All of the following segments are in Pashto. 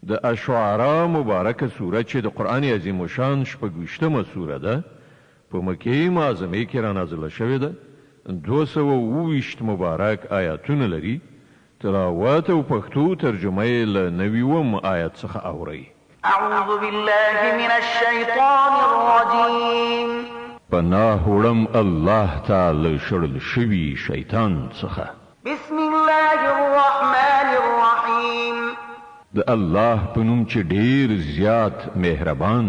د الشعراء مبارکه سوره چې د قرآن عظیم الشان شپږویشتمه سوره ده، په مکې معظمې کې رانازله شوې ده، 227 مبارک آیاتونه لري، تلاوت او پښتو ترجمه یې له نوي وم آیت څخه اورئ. أعوذ بالله من الشيطان الرجيم. پناه وړم الله ته له شړل شوي شیطان څخه. بسم الله الرحمن الرحيم. د الله په نوم چې ډیر زیات مهربان،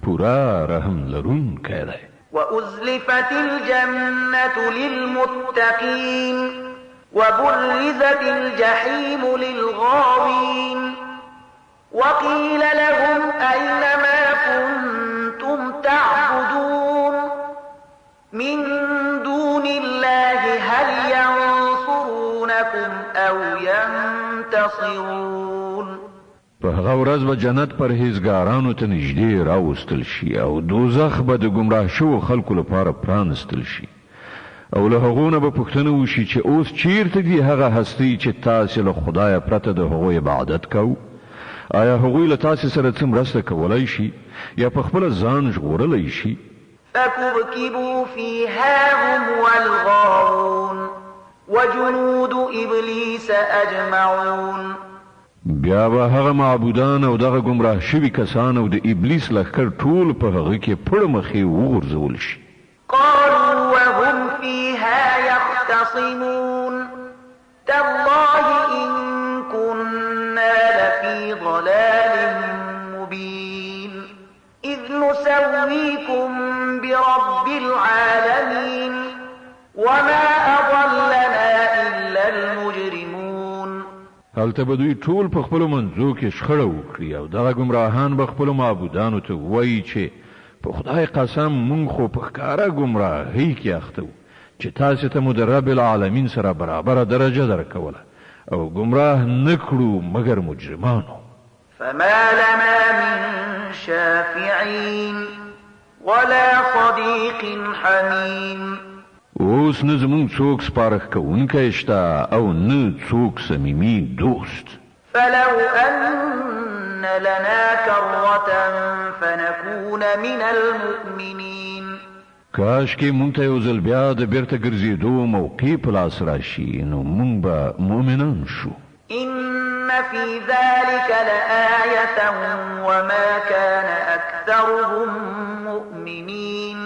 پوره رحم لرونکی دی. وأزلفت الجنة للمتقين وبرزت الجحيم للغاوين وقيل لهم أين ما كنتم تعبدون من دون الله هل ينصرونكم أو ينتصرون. په هغه ورځ به جنت پرهیزګارانو ته نږدې راوستل شي او دوزخ به د ګمراه شوو خلکو لپاره پرانستل شي، او له هغو نه به پوښتنه وشي چې اوس چیرته دي هغه هستۍ چې تاسې له خدایه پرته د هغو عبادت کوو؟ آیا هغوی له تاسې سره څه مرسته کولای شي یا په خپله ځان ژغورلی شي؟ فكبكبوا فيها هم والغاوون وجنود إبليس أجمعون. بیا به هغه معبودان او دغه ګمراه شوي کسان او د ابلیس لښکر ټول په هغه کې پړ مخې وغورځول شي. قالوا وهم فيها يختصمون تالله إن كنا لفي ضلال مبين إذ نسويكم برب العالمين وما أضلنا إلا المجرمون. هلته به دوی ټول په خپلو منځو کې شخړه وکړي او دغه ګمراهان به خپلو معبودانو ته ووایي چې په خدای قسم مونږ خو په ښکاره ګمراهۍ کې اخته وو چې تاسې ته مو د رب العالمین سره برابره درجه درکوله او ګمراه نه کړو مګر مجرمانو. فما لنا من شافعين ولا صديق حميم. اوس نه زمونږ څوک سپارښت کوونکی شته او نه څوک صمیمي دوست. فلو أن لنا كرة فنكون من المؤمنين. کاشکې مونږ ته یو ځل بیا د بیرته ګرځېدو موقع په لاس راشي نو مونږ به مؤمنان شو. إن في ذلك لآية وما كان أكثرهم مؤمنين.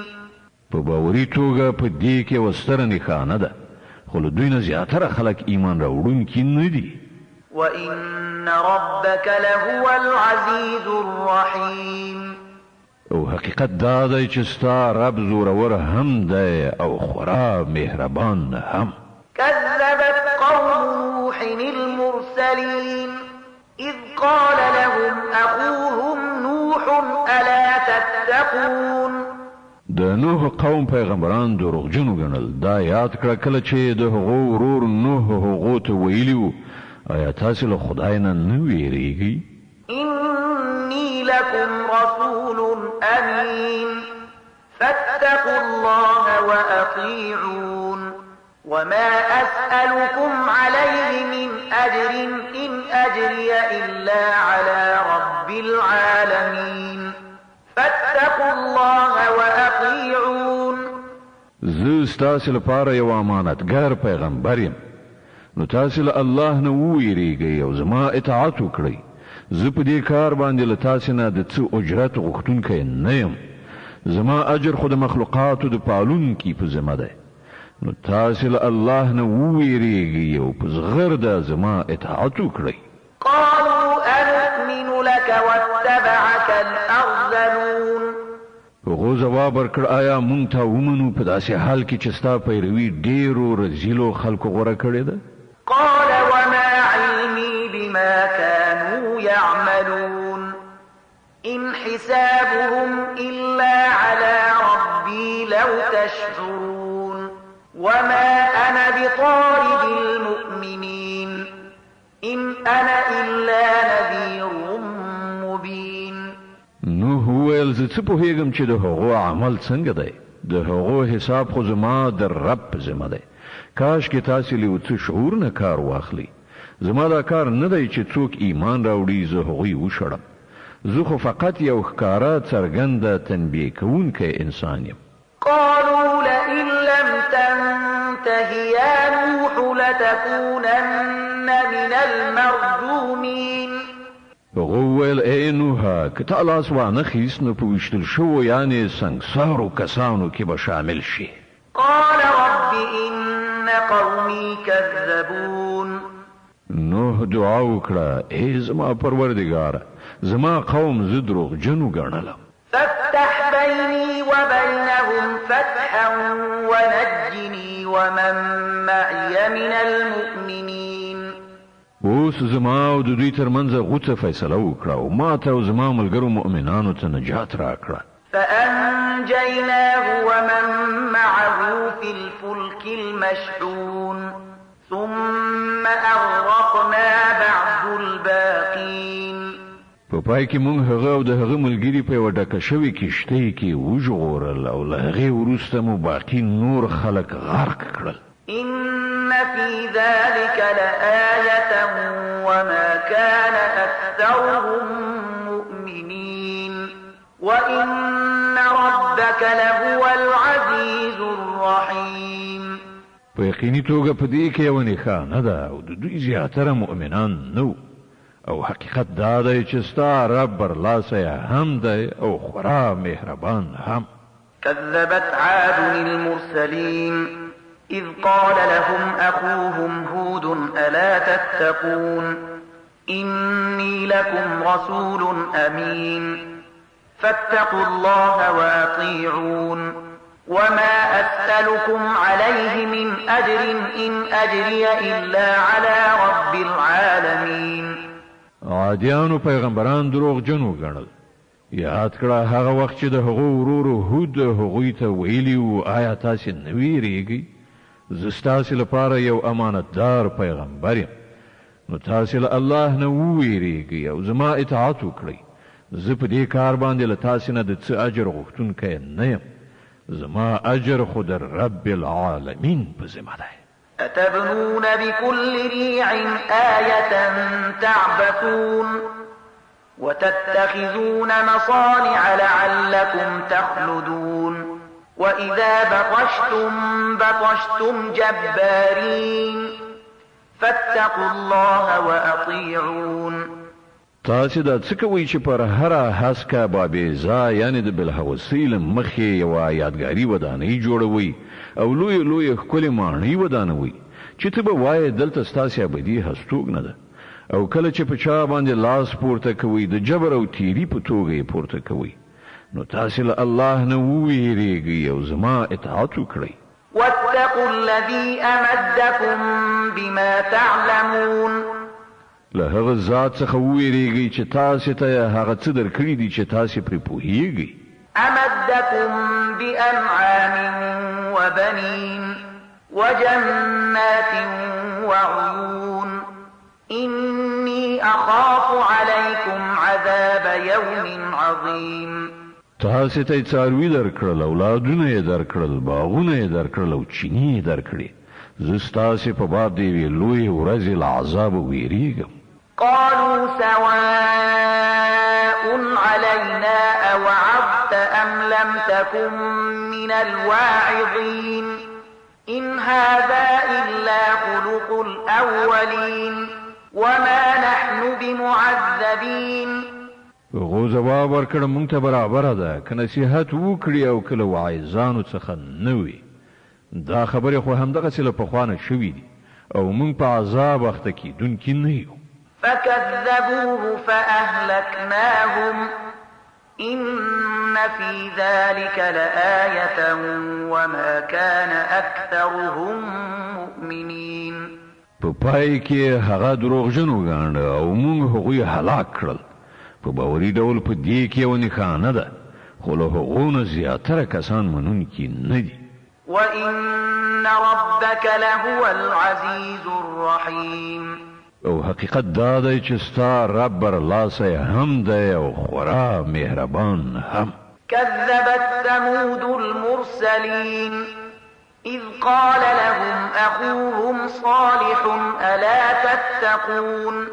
په باوري توګه په دې کې یوه ستره نښانه ده، خو له دوی نه زیاتره خلک ایمان راوړونکي نه دي. وإن ربك لهو العزيز الرحيم. او حقیقت دا دی چې ستا رب زورور هم دی او خورا مهربان هم. كذبت قوم نوح المرسلين إذ قال لهم أخوهم نوح ألا تتقون. د نوح قوم پیغمبران دروغجن وګڼل. دا یاد کړه کله چې د هغو ورور نوح هغو ته ویلي وو، آیا تاسې له خدای نه نه ویریږئ؟ إني لكم رسول أمين فاتقوا الله وأطيعون وما أسألكم عليه من أجر إن أجري إلا على رب العالمين فاتقوا الله وأطيعون. زه ستاسې لپاره یو امانتګر پیغمبر یم، نو تاسې له الله نه وویریږئ او زما اطاعت وکړئ. زه په دې کار باندې له تاسې نه د څه اجرت غوښتونکی نه یم، زما اجر خو د مخلوقاتو د پالونکي په ذمه دی. نو تاسې له الله نه وویریږئ او په زغرده زما اطاعت وکړئ. قالوا أنؤمن لك واتبعك الأرذلون. هغو ځواب ورکړ، آیا مونږ تا ومنو په داسې حال کې چې ستا پیروي ډېرو رزیلو خلکو غوره کړې ده؟ قال وما علمي بما كانوا يعملون إن حسابهم إلا على ربي لو تشعرون وما أنا بطارد المؤمنين إن أنا إلا نذير مبين. نوح وویل، زه څه پوهېږم چې د هغو عمل څنګه دی؟ د هغو حساب خو زما د رب په ذمه دی. کاش کې تاسې له یو څه شعور نه کار واخلئ. زما دا کار نه دی چې څوک ایمان راوړي زه هغوی وشړم، زه خو فقط یو ښکاره څرګنده تنبیه کوونکی انسان یم. قالوا لئن لم تنته يا نوح لتكونن من المرجومين. هغو وویل، ای نوحه! که تا لاس وانه خیست نو په ویشتل شوو یعنې سنګسارو کسانو کې به شامل شې. قال رب إن قومي كذبون. نوح دعا وکړه، ای زما پروردګاره! زما قوم زه دروغجن وګڼلم. فافتح بيني وبينهم فتحا ونجني ومن معي من المؤمنين. اوس زما او د دوی ترمنځ غوڅه فیصله وکړه او ماته او زما ملګرو مؤمنانو ته نجات راکړه. فأنجيناه ومن معه في الفلك المشحون ثم أغرقنا بعد الباقين. په پای کې مونږ هغه او د هغه ملګري په یوه ډکه شوې کښتۍ کې وژغورل او له هغې وروسته مو باقي نور خلک غرق کړل. إن في ذلك لآية وما كان أكثرهم مؤمنين وإن ربك لهو العزيز الرحيم. په یقیني توګه په دې کې یوه نښانه ده او د دوی زیاتره مؤمنان نه وو، او حقیقت دا دی چې ستا رب برلاسی هم دی او خورا مهربان هم. كذبت عاد المرسلين إذ قال لهم أخوهم هود ألا تتقون إني لكم رسول أمين فاتقوا الله وأطيعون وما أسألكم عليه من أجر إن أجري إلا على رب العالمين. عادیانو پیغمبران دروغجن وګڼل. یاد کړه هغه وخت چې د هغو ورور هود هغوی ته ویلي وو، آیا تاسې نه ویریږئ؟ زه ستاسې لپاره یو امانتدار پیغمبر یم، نو تاسې له الله نه وویریږئ او زما اطاعت وکړئ. زه په دې کار باندې له تاسې نه د څه اجر غوښتونکی نه یم، زما اجر خو د رب العالمین په ذمه دی. أتبنون بكل ريع آية تعبثون وتتخذون مصانع لعلكم تخلدون وإذا بطشتم بطشتم جبارين فاتقوا الله وأطيعون. تاسې دا څه کوئ چې پر هره هسکه بابېزه یعنې د بلهوسۍ له مخې یوه یادګاري ودانۍ جوړوئ او لویې لویې ښکلې ماڼۍ ودانوئ چې ته به وایې دلته ستاسې ابدي هستوګنه ده، او کله چې په چا باندې لاس پورته کوئ د جبر او تیري په توګه یې پورته کوئ، نو تاسې له الله نه وویریږئ او زما اطاعت وکړئ. واتقوا الذي أمدكم بما تعلمون. له هغه ذات څخه وویریږئ چې تاسې ته یې هغه څه درکړي دي چې تاسې پرې پوهیږئ. أمدكم بأنعام وبنين وجنات وعيون إني أخاف عليكم عذاب يوم عظيم. تاسې ته یې څاروي درکړل، اولادونه یې درکړل، باغونه یې درکړل او چینې یې درکړې. زه ستاسې په باب د یوې لویې ورځې له عذابه ویریږم. قالوا سواء علينا أوعظت أم لم تكن من الواعظين إن هذا إلا خلق الأولين وما نحن بمعذبين. هغو ځواب ورکړ، مونږ ته برابره ده که نصیحت وکړي او که له واعظانو څخه نه وي. دا خبرې خو همدغسې له پخوا نه شوې دي او مونږ په عذاب اخته کېدونکي نه یو. فكذبوه فأهلكناهم إن في ذلك لآية وما كان أكثرهم مؤمنين. په پای کې هغه دروغجن وګاڼه او مونږ هغوی هلاک کړل. په باوري ډول په دې کې یوه نښانه ده، خو له هغو نه زیاتره کسان منونکي نه دي. وإن ربك لهو العزيز الرحيم. او حقیقت دا دی چې ستا رب برلاسی هم دی او خورا مهربان هم. كذبت ثمود المرسلين. إذ قال لهم أخوهم صالح ألا تتقون.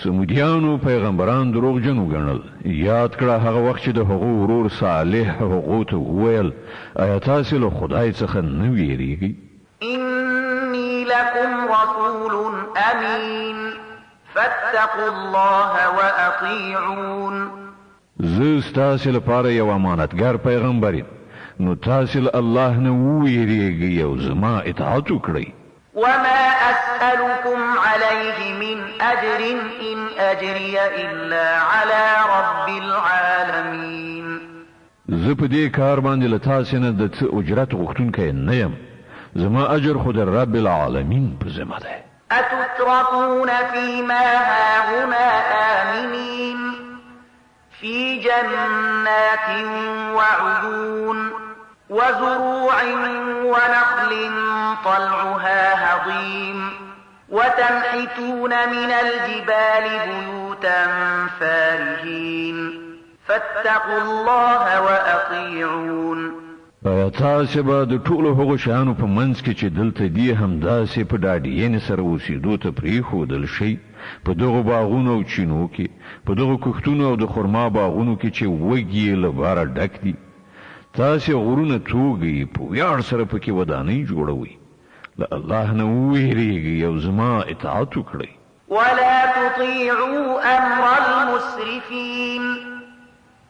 ثمودیانو پیغمبران دروغجن وګڼل. یاد کړه هغه وخت چې د هغو ورور صالح هغو ته وویل، ایا تاسې له خدای څخه نه ویریږئ؟ إني لكم رسول أمين فاتقوا الله وأطيعون. زه ستاسې لپاره یو امانتګر پیغمبر یم، نو تاسې له الله نه وویریږئ او زما اطاعت وکړئ. وما أسألكم عليه من أجر إن أجري إلا على رب العالمين. زه په دې کار باندې له تاسې نه د څه اجرت غوښتونکی نه یم، زما اجر خو د رب العالمین په ذمه دی. أتتركون فيما هاهنا آمنين في جنات وعيون وزروع ونخل طلعها هضيم وتنحتون من الجبال بيوتا فارهين فاتقوا الله وأطيعون. ایا تاسې به د ټولو هغو شیانو په منځ کې چې دلته دي همداسې په ډاډینې سره اوسېدو ته پرېښودل شئ؟ په دغو باغونو او چینو کې، په دغو کښتونو او د خرما باغونو کې چې وږي یې له باره ډک دي، تاسې غرونه توږئ، په ویاړ سره پکې ودانۍ جوړوئ. له الله نه وویریږئ او زما اطاعت وکړئ. ولا تطيعوا أمر المسرفين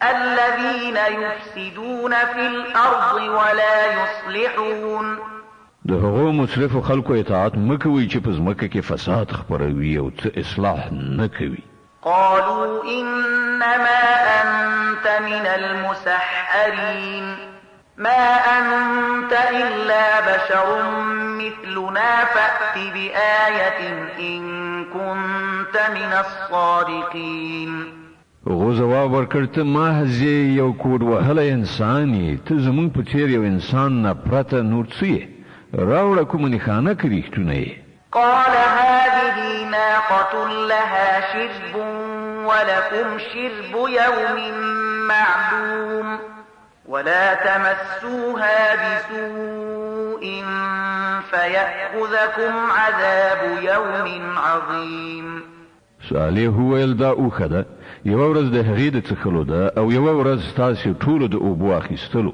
الذين يفسدون في الأرض ولا يصلحون. د هغو مسرفو خلکو اطاعت مه کوئ چې په ځمکه کې فساد خپروي او څه اصلاح نه کوي. قالوا إنما أنت من المسحرين ما أنت إلا بشر مثلنا فأت بآية إن كنت من الصادقين. هغو ځواب ورکړ، ته محض یو کوډ وهلی انسان یې، ته زموږ په څېر یو انسان نه پرته نور څه یې؟ راوړه کومه نښانه که رښتونی یې. قال هذه ناقة لها شرب ولكم شرب يوم معلوم ولا تمسوها بسوء فيأخذكم عذاب يوم عظيم. صالح وویل، دا اوښه ده، یوه ورځ د هغې د څښلو ده او یوه ورځ ستاسې ټولو د اوبو اخیستلو.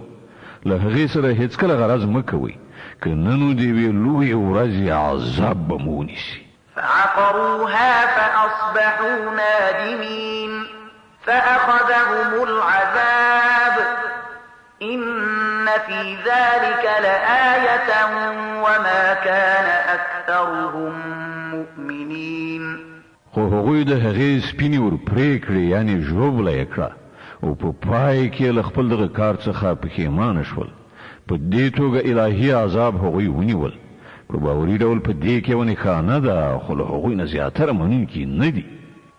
له هغې سره هېڅکله غرض مه کوئ، که نه نو د یوې لویې ورځې عذاب به مو ونیسي. فعقروها فأصبحوا نادمين فأخذهم العذاب إن في ذلك لآية وما كان أكثرهم مؤمنين. خو هغوی د هغې سپینې ور پرې کړې، یعنې ژوبله یې کړه، او په پای کې له خپل دغه کار څخه پښیمانه شول. په دې توګه الهي عذاب هغوی ونیول. په باوري ډول په دې کې یوه نښانه ده، خو له هغوی نه زیاتره منونکي نه دي.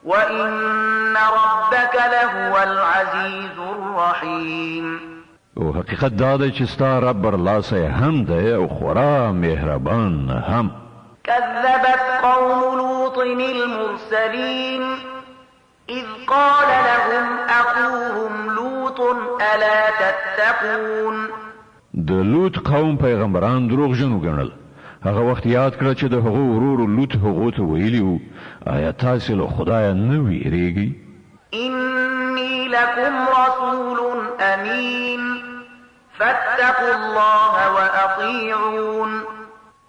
وإن ربك لهو العزيز الرحيم. او حقیقت دا دی چې ستا رب برلاسی هم دی او خورا مهربان هم. كذبت قوم لوط المرسلين إذ قال لهم أخوهم لوط ألا تتقون. د لوط قوم پیغمبران دروغجن وګڼل. هغه وخت یاد کړه چې د هغو ورور لوط هغو ته ویلي وو، آیا تاسې له خدایه نه ویریږئ؟ إني لكم رسول أمين فاتقوا الله وأطيعون.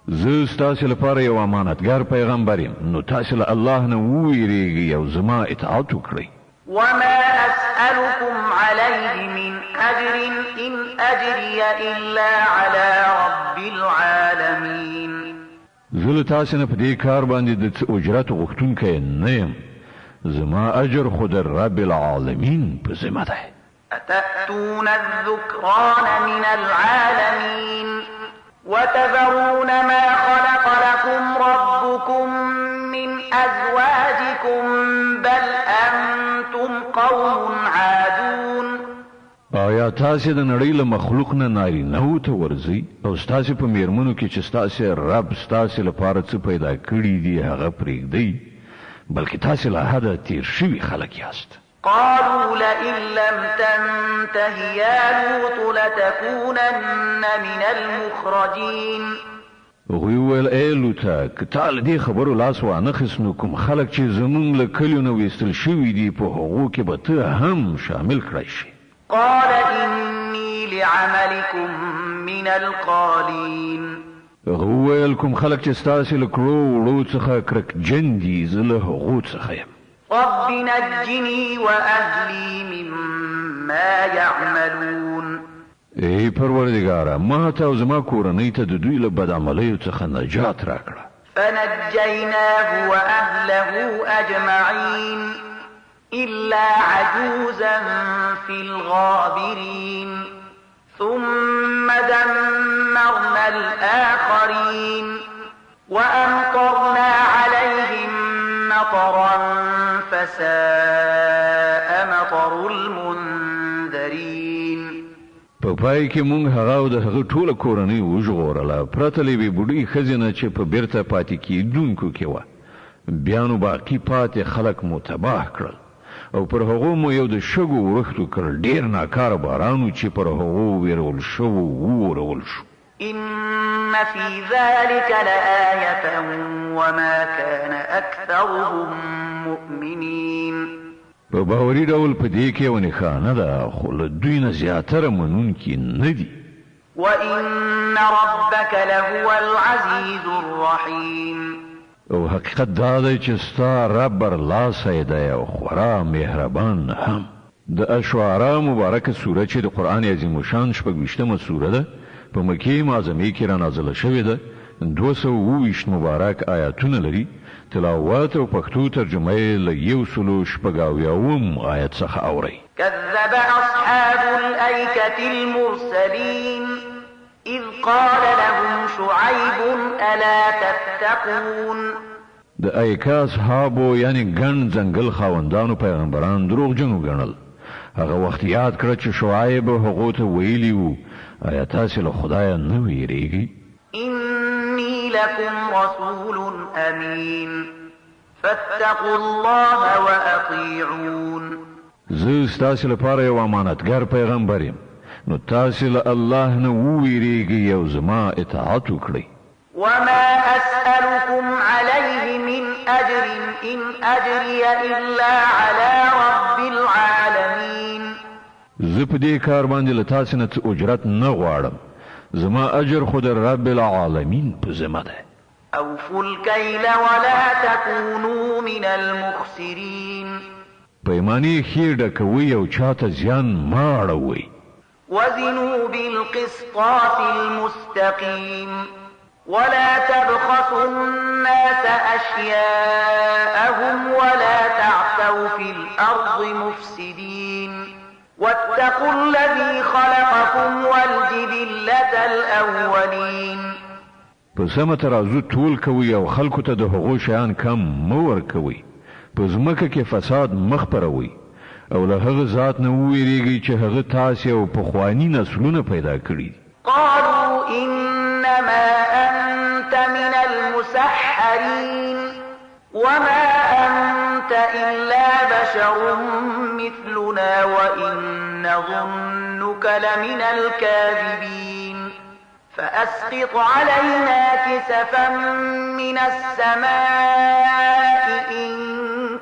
زه ستاسې لپاره یو امانتګر پیغمبر یم، نو تاسې له الله نه وویریږئ او زما اطاعت وکړئ. وما أسألكم عليه من أجر إن أجري إلا على رب العالمين. زه له تاسې نه په دې کار باندې د څه اجرت غوښتونکی نه یم، زما اجر خو د رب العالمین په ذمه دی. أتأتون الذكران من العالمين وتذرون ما خلق لكم ربكم من أزواجكم بل أنتم قوم عادون. آیا تاسې د نړۍ له مخلوق نه نارینه ته ورځئ او ستاسې په میرمنو کې چې ستاسې رب ستاسې لپاره څه پیدا کړي دي هغه پرېږدئ؟ بلکې تاسې له حده تېر شوي خلک یاست. قالوا لئن لم تنته يا لوط لتكونن من المخرجين. هغوی وویل، ای لوطه! که تا له دې خبرو لاس وانخیست نو کوم خلک چې زمونږ له کلیو نه ویستل شوي دي په هغو کې به ته هم شامل کړای شې. قال إني لعملكم من القالين. هغه وویل، کوم خلک چې ستاسې له کړو وړو څخه کرکجن دي زه له هغو څخه یم. رب نجني وأهلي مما يعملون. ای پروردګاره! ما ته او زما کورنۍ ته د دوی له بدعملیو څخه نجات راکړه. فنجیناه وأهله أجمعین إلا عجوزا في الغابرین ثم دمرنا الآخرین وأمطرنا عليهم مطرا فساء مطر المنذرين. په پای کې مونږ هغه او د هغه ټوله کورنۍ وژغورله، پرته له یوې بوډۍ ښځې نه چې په بیرته پاتې کیدونکو کې وه. بیا نو باقي پاتې خلک مو تباه کړل او پر هغو مو یو د شګو ورښت وکړ، ډېر ناکاره باران و چې پر هغو وېرول شوو وورول شو. إن في ذلك لآية وما كان أكثرهم مؤمنين. په باوري ډول په دې کې یوه نښانه ده، خو له دوی نه زیاتره منونکي نه دي. وإن ربك لهو العزيز الرحيم. او حقیقت دا دی چې ستا رب برلاسی دی او خورا مهربان هم. د الشعراء مبارکه سوره چې د قرآن عظیم الشان شپږویشتمه سوره ده، په مکې معظمې کې رانازله شوې ده، 227 مبارک آیاتونه لري، تلاوت او پښتو ترجمه یې له یو سلو شپږاویاوم آیت څخه اورئ. كذب أصحاب الأيكة المرسلين إذ قال لهم شعيب ألا تتقون. د ایکه اصحابو یعنی ګڼ ځنګل خاوندانو پیغمبران دروغجن وګڼل. هغه وخت یاد کړه چې شعیب هغو ته ویلي وو، ایا تاسې له خدایه نه ویریږئ؟ إني لكم رسول أمين فاتقوا الله وأطيعون. زه ستاسې لپاره یو امانتګر پیغمبر یم، نو تاسې له الله نه وویریږئ او زما اطاعت وکړئ. وما أسألكم عليه من أجر إن أجري إلا على رب العالمين. زه په دې کار باندې له تاسې نه څه اجرت نه غواړم، زما اجر خو د رب العالمین په ذمه ده. أوفوا الكيل ولا تكونوا من المخسرين. پیمانې ښې ډکوئ او چاته زیان مه اړوئ. وزنوا بالقسطاس المستقيم ولا تبخسوا الناس أشياءهم ولا تعثوا في الأرض مفسدين. واتقوا الذي خلقكم والجبلة الأولين. په سمه ترازو تول کوئ او خلکو ته د هغو شیان کم مه ورکوئ. په ځمکه کې فساد مه خپروئ او له هغه ذات نه وویریږئ چې هغه تاسې او پخواني نسلونه پیدا کړي دي. قالوا إنما أنت من المسحرين وما أنت إلا بشر مثلنا وإن نظنك لمن الكاذبين. فأسقط علينا كسفا من السماء إن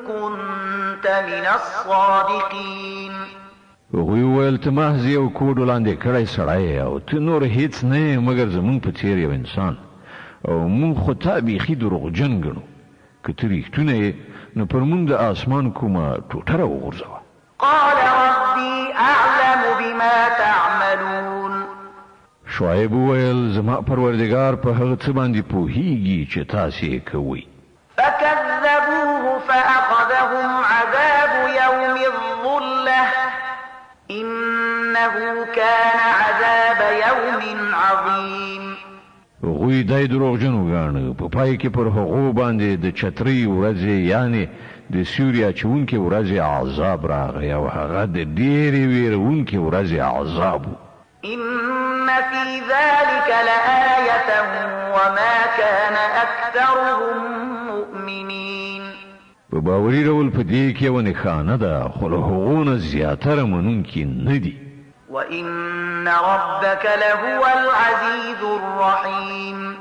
كنت من الصادقين. هغوی وویل، ته محض یو کوډو لاندې کړی سړی یې او ته نور هیڅ نه یې مګر زموږ په څېر یو انسان، او موږ خو تا بیخي دروغجن ګڼو. که ته رښتونی یې نو پر موږ د آسمان کومه ټوټه راوغورځوه. قال ربي أعلم بما تعملون. شعیب وویل، زما پروردګار په هغه څه باندې پوهیږي چې تاسې یې کوئ. فكذبوه فأخذهم عذاب يوم الظلة إنه كان عذاب يوم عظيم. هغوی دی دروغجن وګاڼه. په پای کې پر هغو باندې د چترۍ ورځې یعنې د سیوري اچوونکې ورځې عذاب راغی او هغه د ډېرې وېروونکې ورځې عذاب و. إن في ذلك لآية وما كان أكثرهم مؤمنين. په باوري ډول په دې کې یوه نښانه ده، خو له هغو نه زیاتره منونکي نه دي. وإن ربك لهو العزيز الرحيم.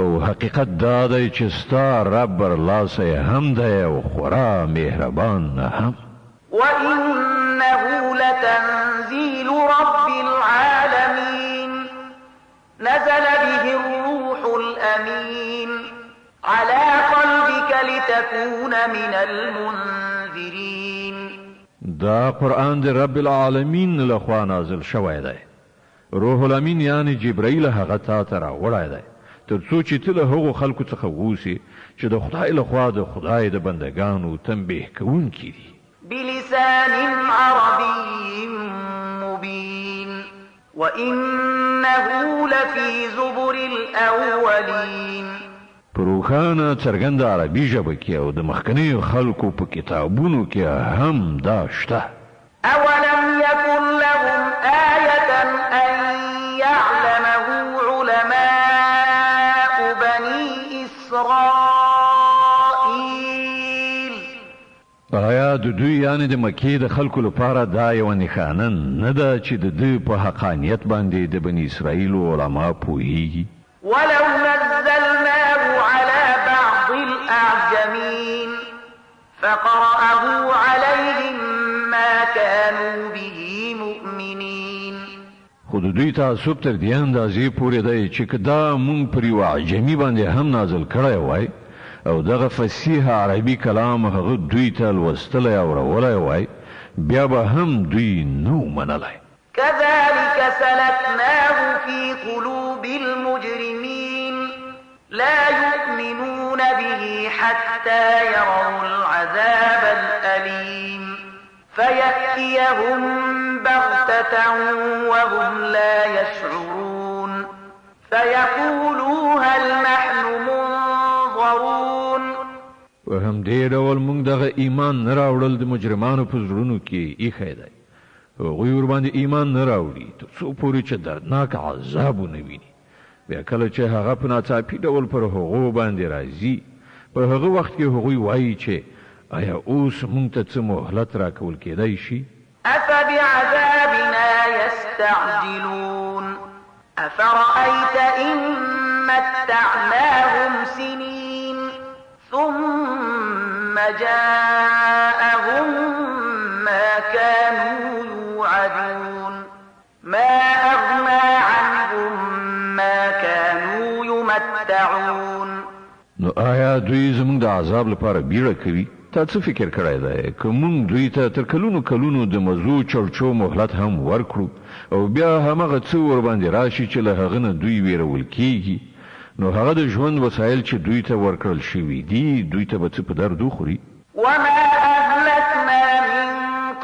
او حقیقت دا دی چې ستا رب برلاسی هم دی او خورا مهربان هم. وإنه لتنزيل رب العالمين نزل به الروح الأمين على قلبك لتكون من المنذرين. دا قرآن د رب العالمین له خوا نازل شوی دی. روح الامین یعنی جبرائیل هغه تا ته راوړی دی، تر څو چې ته له هغو خلکو څخه اوسې چې د خدای له خوا د خدای د بندګانو تنبیه کوونکي دي. بلسان عربي مبين وإنه لفي زبر الأولين. په روښانه څرګنده عربي ژبه کې او د مخکنیو خلکو په کتابونو کې هم دا شته. أولم يكن لهم آية أن يعلمه علماء بني إسرائيل. آیا د دوی یعنې د مکې د خلکو لپاره دا یوه نښانه نه ده چې د دوی په حقانیت باندې د بني اسرائیلو علما پوهیږي؟ ولو نزلناه على بعض الأعجمين فقرأه عليهم ما كانوا به مؤمنين. خو د دوی تعصب تر دې اندازې پورې دی چې که دا مونږ پر یوه عجمي باندې هم نازل کړی وای او دغه فصیح عربي کلام هغه دوی ته لوستلی او اورولی وای، بیا به هم دوی نه وو منلی. كذلك سلكناه في قلوب المجرمين لا يؤمنون به حتى يروا العذاب الأليم فيأتيهم بغتة وهم لا يشعرون فيقولوا هل نحن منظرون. په همدې ډول موږ دغه ایمان نه راوړل د مجرمانو په زړونو کې ایښی دی. هغوی ورباندې ایمان نه راوړي تر څو پورې چې دردناک عذاب ونه ویني. بیا کله چې هغه په ناڅاپي ډول پر هغو باندې راځي، په هغه وخت کې هغوی وایي چې آیا اوس موږ ته څه مهلت راکول کېدای شي؟ أفبعذابنا يستعجلون أفرأيت إن متعناهم سنين ثم جاءهم ما كانوا يوعدون ما أغنى عنهم ما كانوا يمتعون. نو آیا دوی زموږ د عذاب لپاره بیړه کوي؟ تا څه فکر کړی دی که موږ دوی ته تر کلونو کلونو د مزو چړچو مهلت هم ورکړو او بیا همغه څه ورباندې راشي چې له هغه نه دوی ویرول کیږي، نو هغه د ژوند وسایل چې دوی ته ورکړل شوي دي دوی ته به څه په درد وخوري؟ وما أهلكنا من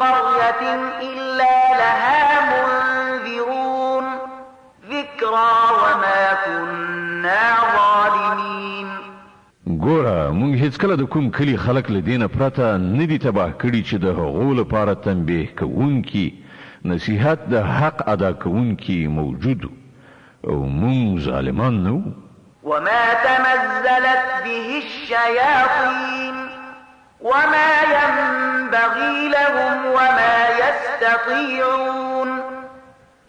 قرية إلا لها منذرون ذكرى وما كنا ظالمين. ګوره، موږ هیڅکله د کوم کلي خلک له دې نه پرته نه دي تباه کړي چې د هغو لپاره تنبیه کوونکي، نصیحت د حق ادا کوونکي موجود او موږ ظالمان نه وو. وما تنزلت به الشياطين وما ينبغي لهم وما يستطيعون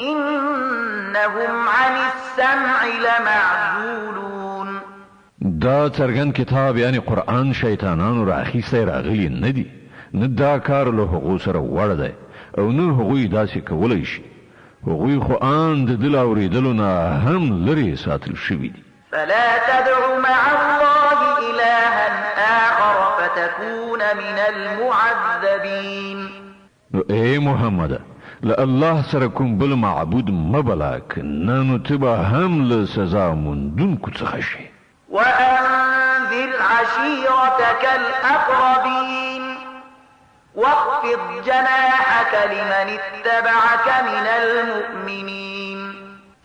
إنهم عن السمع لمعزولون. دا څرګند کتاب یعنی قرآن شیطانانو راخیستی راغلی نه دی، نه دا کار له هغو سره وړ دی او نه هغوی داسې کولی شي. هغوی خو آن د ده له اورېدلو نه هم لرې ساتل شوي دي. فلا تدع مع الله إلها آخر فتكون من المعذبين. نو ای محمده، له الله سره کوم بل معبود مه بله، که نه نو ته به هم له سزا موندونکو څخه شې. وأنذر عشيرتك الأقربين واخفض جناحك لمن اتبعك من المؤمنين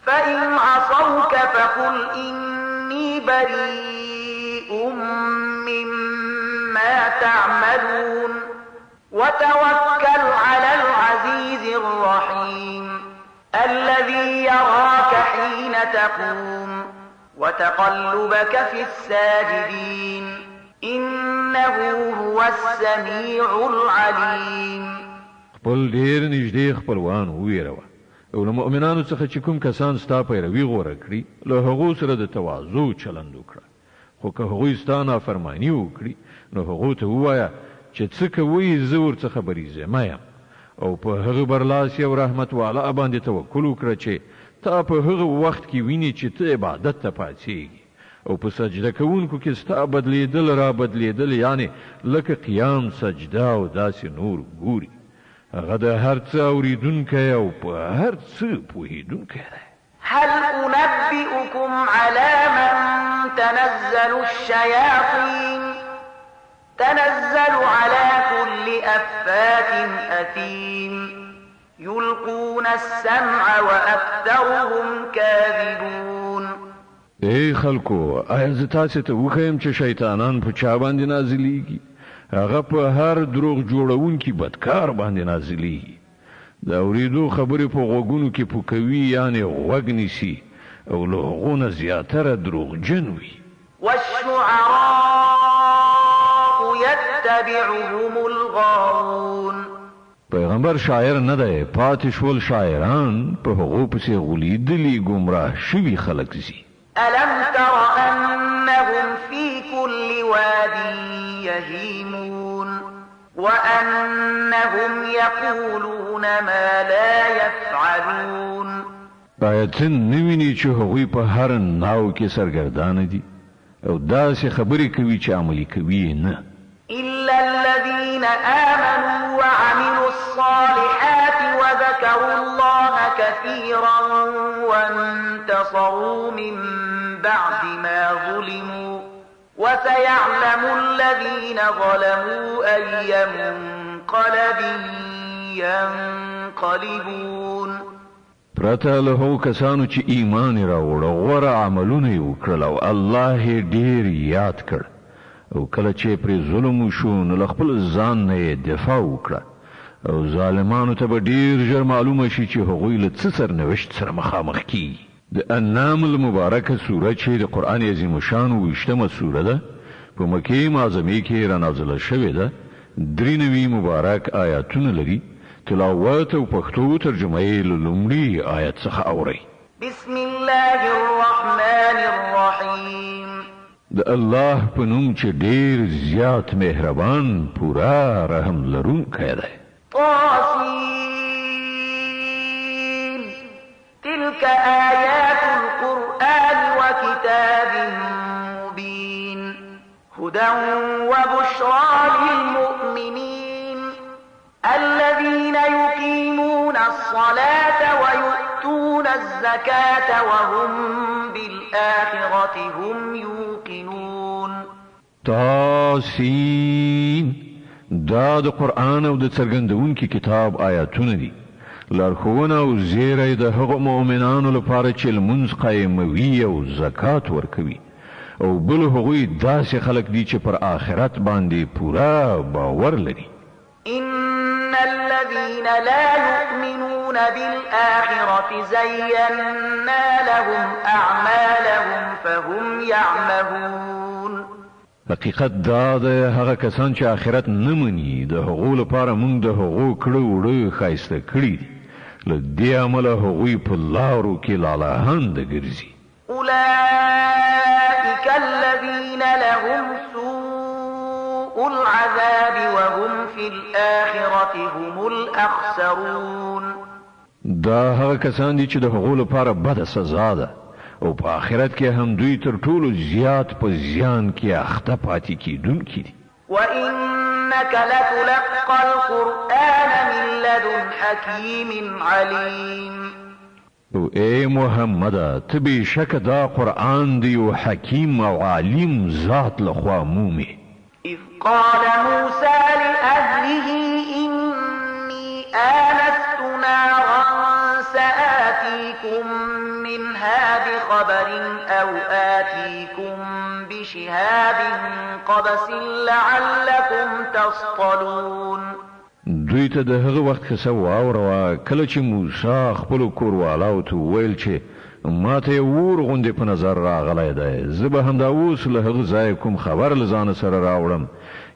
فإن عصوك فقل إني بريء مما تعملون وتوكل على العزيز الرحيم الذي يراك حين تقوم وتقلبك في الساجدين إنه هو السميع العليم. خپل ډیر نږدې خپلوان وویروه، او له مؤمنانو څخه چې کوم کسان ستا پیروي غوره کړي، له هغو سره د تواضع چلند وکړه، خو که هغوی ستا نافرماني وکړي، نو هغو ته ووایه چې څه کوئ زه ورڅخه بري ذمه یم، او په هغه برلاسي او رحمت والا باندې توکل وکړه چې تا په هغه وخت کې ویني چې ته عبادت ته پاڅېږې، او په سجده کوونکو کې ستا بدلېدل را بدلېدل، یعنې لکه قیام، سجده او داسې نور ګوري. هغه د هر څه اورېدونکی او په هر څه پوهېدونکی دی. هل أنبئكم على من تنزل الشياطين؟ تنزل على كل أفاك أثيم، يلقون السمع وأكثرهم كاذبون. ای خلکو، آیا زه تاسې ته وښیم چې شیطانان په چا باندې نازلېږي؟ هغه په هر دروغ جوړونکي بدکار باندې نازلېږي. د اورېدو خبرې په غوږونو کې پوکوي، یعنې غوږ نیسي، او له هغو نه زیاتره دروغجن وي. والشعراء يتبعهم الغاوون. پیغمبر شاعر نه دی، پاتې شول شاعران، په هغو پسې غولېدلي ګمراه شوي خلک ځي. ألم تر أنهم في كل واد يهيمون وأنهم يقولون ما لا يفعلون. آیا ته نه وینې چې هغوی په هر ناو کې سرګردانه دي او داسې خبرې کوي چې عملي کوي یې نه؟ إلا الذين آمنوا وعملوا الصالحات وذكروا الله كثيرا وانتصروا من بعد ما ظلموا وسيعلم الذين ظلموا أي منقلب ينقلبون. پرته له هغو کسانو چې ایمان یې راوړ، غوره عملونه یې وکړل او الله یې ډېر یاد کړ، او کله چې پرې ظلم وشو نو له خپل ځان نه یې دفاع وکړه، او ظالمانو ته به ډېر ژر معلومه شي چې هغوی له څه سرنوشت سره مخامخ کیږي. د انام المبارکه سوره چې د قرآن عظیم الشان 22مه سوره ده، په مکې معظمې کې رانازله شوې ده، 93 مبارک آیاتونه لري. تلاوت او پښتو ترجمه یې له لومړي آیت څخه اورئ. بسم الله الرحمن الرحیم. د الله په نوم چې ډیر زیات مهربان، پوره رحم لرونکی دی. طاسین. تلك آیات القرآن وکتاب مبین، هدى وبشرى للمؤمنین الذين يقيمون الصلاة ويؤتون الزكاة وهم بالآخرة هم يوقنون. طاسین. دا د قرآن او د څرګندونکي کتاب آیاتونه دي، لارښوونه او زیری د هغو مؤمنانو لپاره چې لمونځ قایموي او زکات ورکوي، او بل هغوی داسې خلک دي چې پر آخرت باندې پوره باور لري. إن الذين لا يؤمنون بالآخرة زينا لهم أعمالهم فهم يعمهون. حقیقت دا دی، هغه کسان چې آخرت نه مني، د هغو لپاره موږ د هغو کړه وړه ښایسته کړي دي، له دې امله هغوی په لارو کې لالهانده ګرځي. أولئك الذين لهم سوء العذاب وهم في الآخرة هم الأخسرون. دا هغه کسان دي چې د هغو لپاره بده سزا ده، او په آخرت کې هم دوی تر ټولو زیات په زیان کې اخته پاتې کېدونکي دي. وإنك لتلقى القرآن من لدن حكيم عليم. او ای محمده، ته بېشکه دا قرآن د یو حکیم او عالم ذات لخوا مومې. إذ قال موسى لأهله إني آنست نارا سآتيكم منها بخبر أو آتيكم بشهاب قبس لعلكم تصطلون. دوی ته د هغه وخت کیسه واوروه کله چې موسی خپلو کوروالاو ته وویل چې ماته یو اور غوندې په نظر راغلی دی، زه به همدا اوس له هغه ځایه کوم خبر له ځانه سره راوړم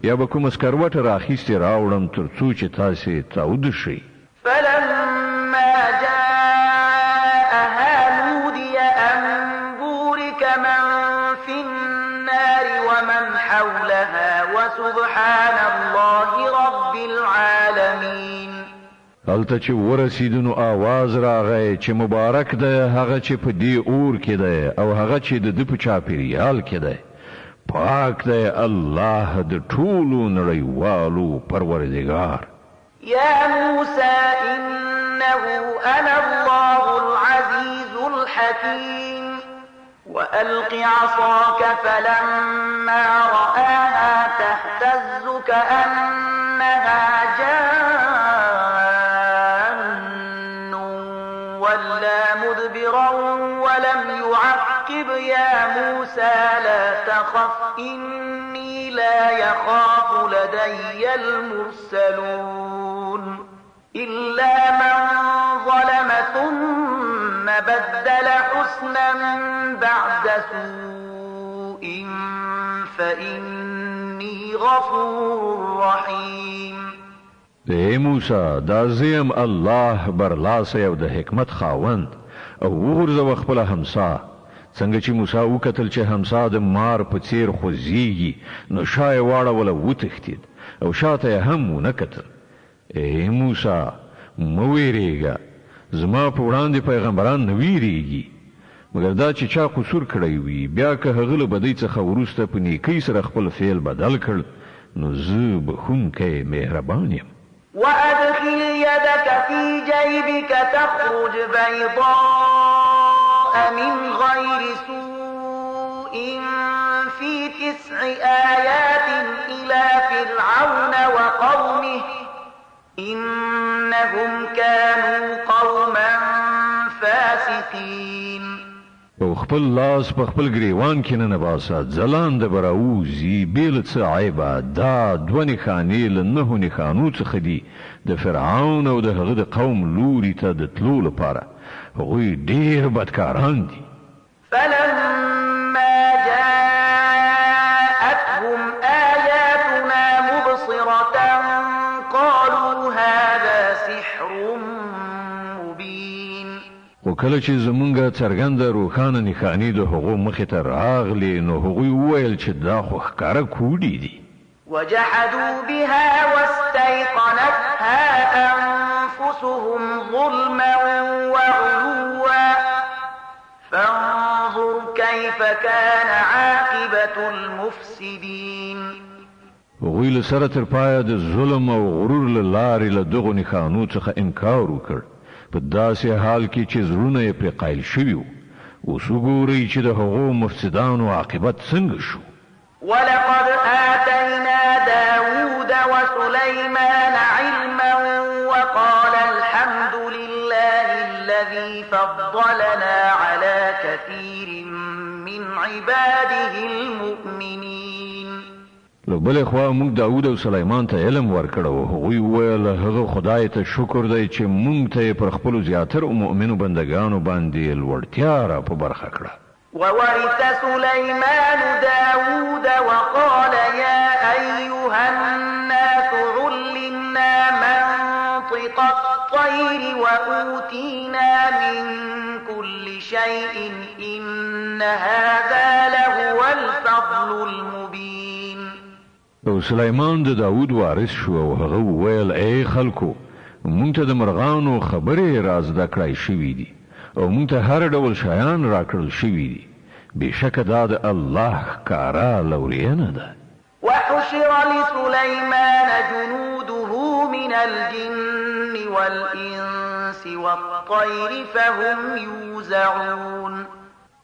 یا به کومه سکروټه راخیستې راوړم تر څو چې تاسې تاوده شئ. فلما جاءها نودي أن بورك من في النار ومن حولها وسبحان الله رب العالمين. هلته چې ورسېدو نو آواز راغی چې مبارک دی هغه چې په دې اور کې دی او هغه چې د ده په چاپېریال کې دی، پاک دی الله د ټولو نړیوالو پروردګار. يا موسى إنه أنا الله العزيز الحكيم وألق عصاك فلما رآها تهتز كأنها جان ولا مدبرا ولم يعقب يا موسى لا تخف إني لا يخاف لدي المرسلون إلا من ظلم ثم بدل حسنا بعد سوء فإني غفور رحيم. ای موسی، دا زه یم الله برلاسی او د حکمت خاوند، او وغورځوه خپله همسا. څنګه چې موسی وکتل چې همسا د مار په څیر خوځیږي نو شا یې واړوله وتښتید او شاته یې هم ونه کتل. ای موسی، مه ویریږه، زما په وړاندې پیغمبران نه ویریږي، مګر دا چې چا قصور کړی وي، بیا که هغه له بدۍ څخه وروسته په نیکۍ سره خپل فعل بدل کړ نو زه بښونکی مهربان یم. وأدخل يدك في جيبك تخرج بيضاء من غير سوء في 9 آيات إلى فرعون وقومه إنهم كانوا قوما فاسقين. او خپل لاس په خپل ګریوان کې ننباسه، ځلانده به راووځي بې له څه عیبه. دا 2 نښانې له 9 نښانو څخه دي د فرعون او د هغه د قوم لوري ته د تلو لپاره، هغوی ډېر بدکاران دي. فلما جاءتهم آياتنا مبصرة قالوا هذا سحر مبين. خو کله چې زمونږ څرګنده روښانه نښانې د هغو مخې ته راغلې نو هغوی وویل چې دا خو ښکاره کوډې دي. وجحدوا بها واستيقنتها أنفسهم ظلما وعلوا فانظر كيف كان عاقبة المفسدين. هغوی له سره تر پایه د ظلم او غرور له لارې له دغو نښانو څخه انکار وکړ، په داسې حال کې چې زړونه یې پرې قایل شوي وو. اوس وګورئ چې د هغو مفسدانو عاقبت څنګه شو. ولقد آتينا داود وسليمان علما وقال الحمد لله الذي فضلنا على كثير من عباده المؤمنين. له بلې خوا موږ داود او سلیمان ته علم ورکړ او هغوی وویل هغه خدای ته شکر دی چې موږ ته یې پر خپلو زیاترو مؤمنو بندګانو باندې لوړتیا را په برخه کړه. وورث سليمان داود وقال يا أيها الناس علمنا منطق الطير وأوتينا من كل شيء إن هذا لهو الفضل المبين. او سلیمان د داود وارث شو او هغه وویل ای خلکو، مونږ ته د مرغانو خبرې را زده کړای شوې دي او مونږ ته هر ډول شیان راکړل شوي دي، بېشکه دا د الله ښکاره لورینه ده. وحشر لسليمان جنوده من الجن والإنس والطير فهم يوزعون.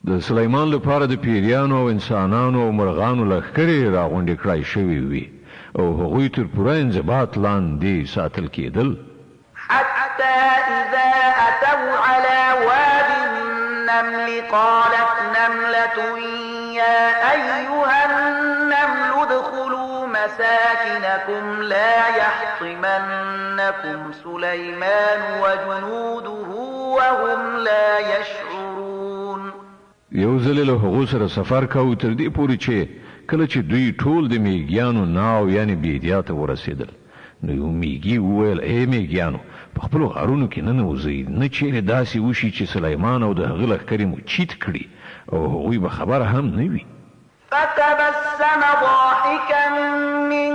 د سلیمان لپاره د پیریانو او انسانانو او مرغانو لښکرې راغونډې کړای شوې وې او هغوی تر پوره انضباط لاندې ساتل کېدل. حتى إذا أتوا على واد النمل قالت نملة يا أيها النمل ادخلوا مساكنكم لا يحطمنكم سليمان وجنوده وهم لا يشعرون. یو ځل له هغو سره سفر کاوه تر دې پورې چې کله چې دوی ټول د میږیانو ناو یعنې بیدیا ته ورسېدل نو یو میږي وویل، ای میږیانو! په خپلو غارونو کې ننوځئ، نه چېرې داسې وشي چې سلیمان او د هغه لښکرې مو چیت کړي او هغوی به خبر هم نه وي. فتبسم ضاحکا من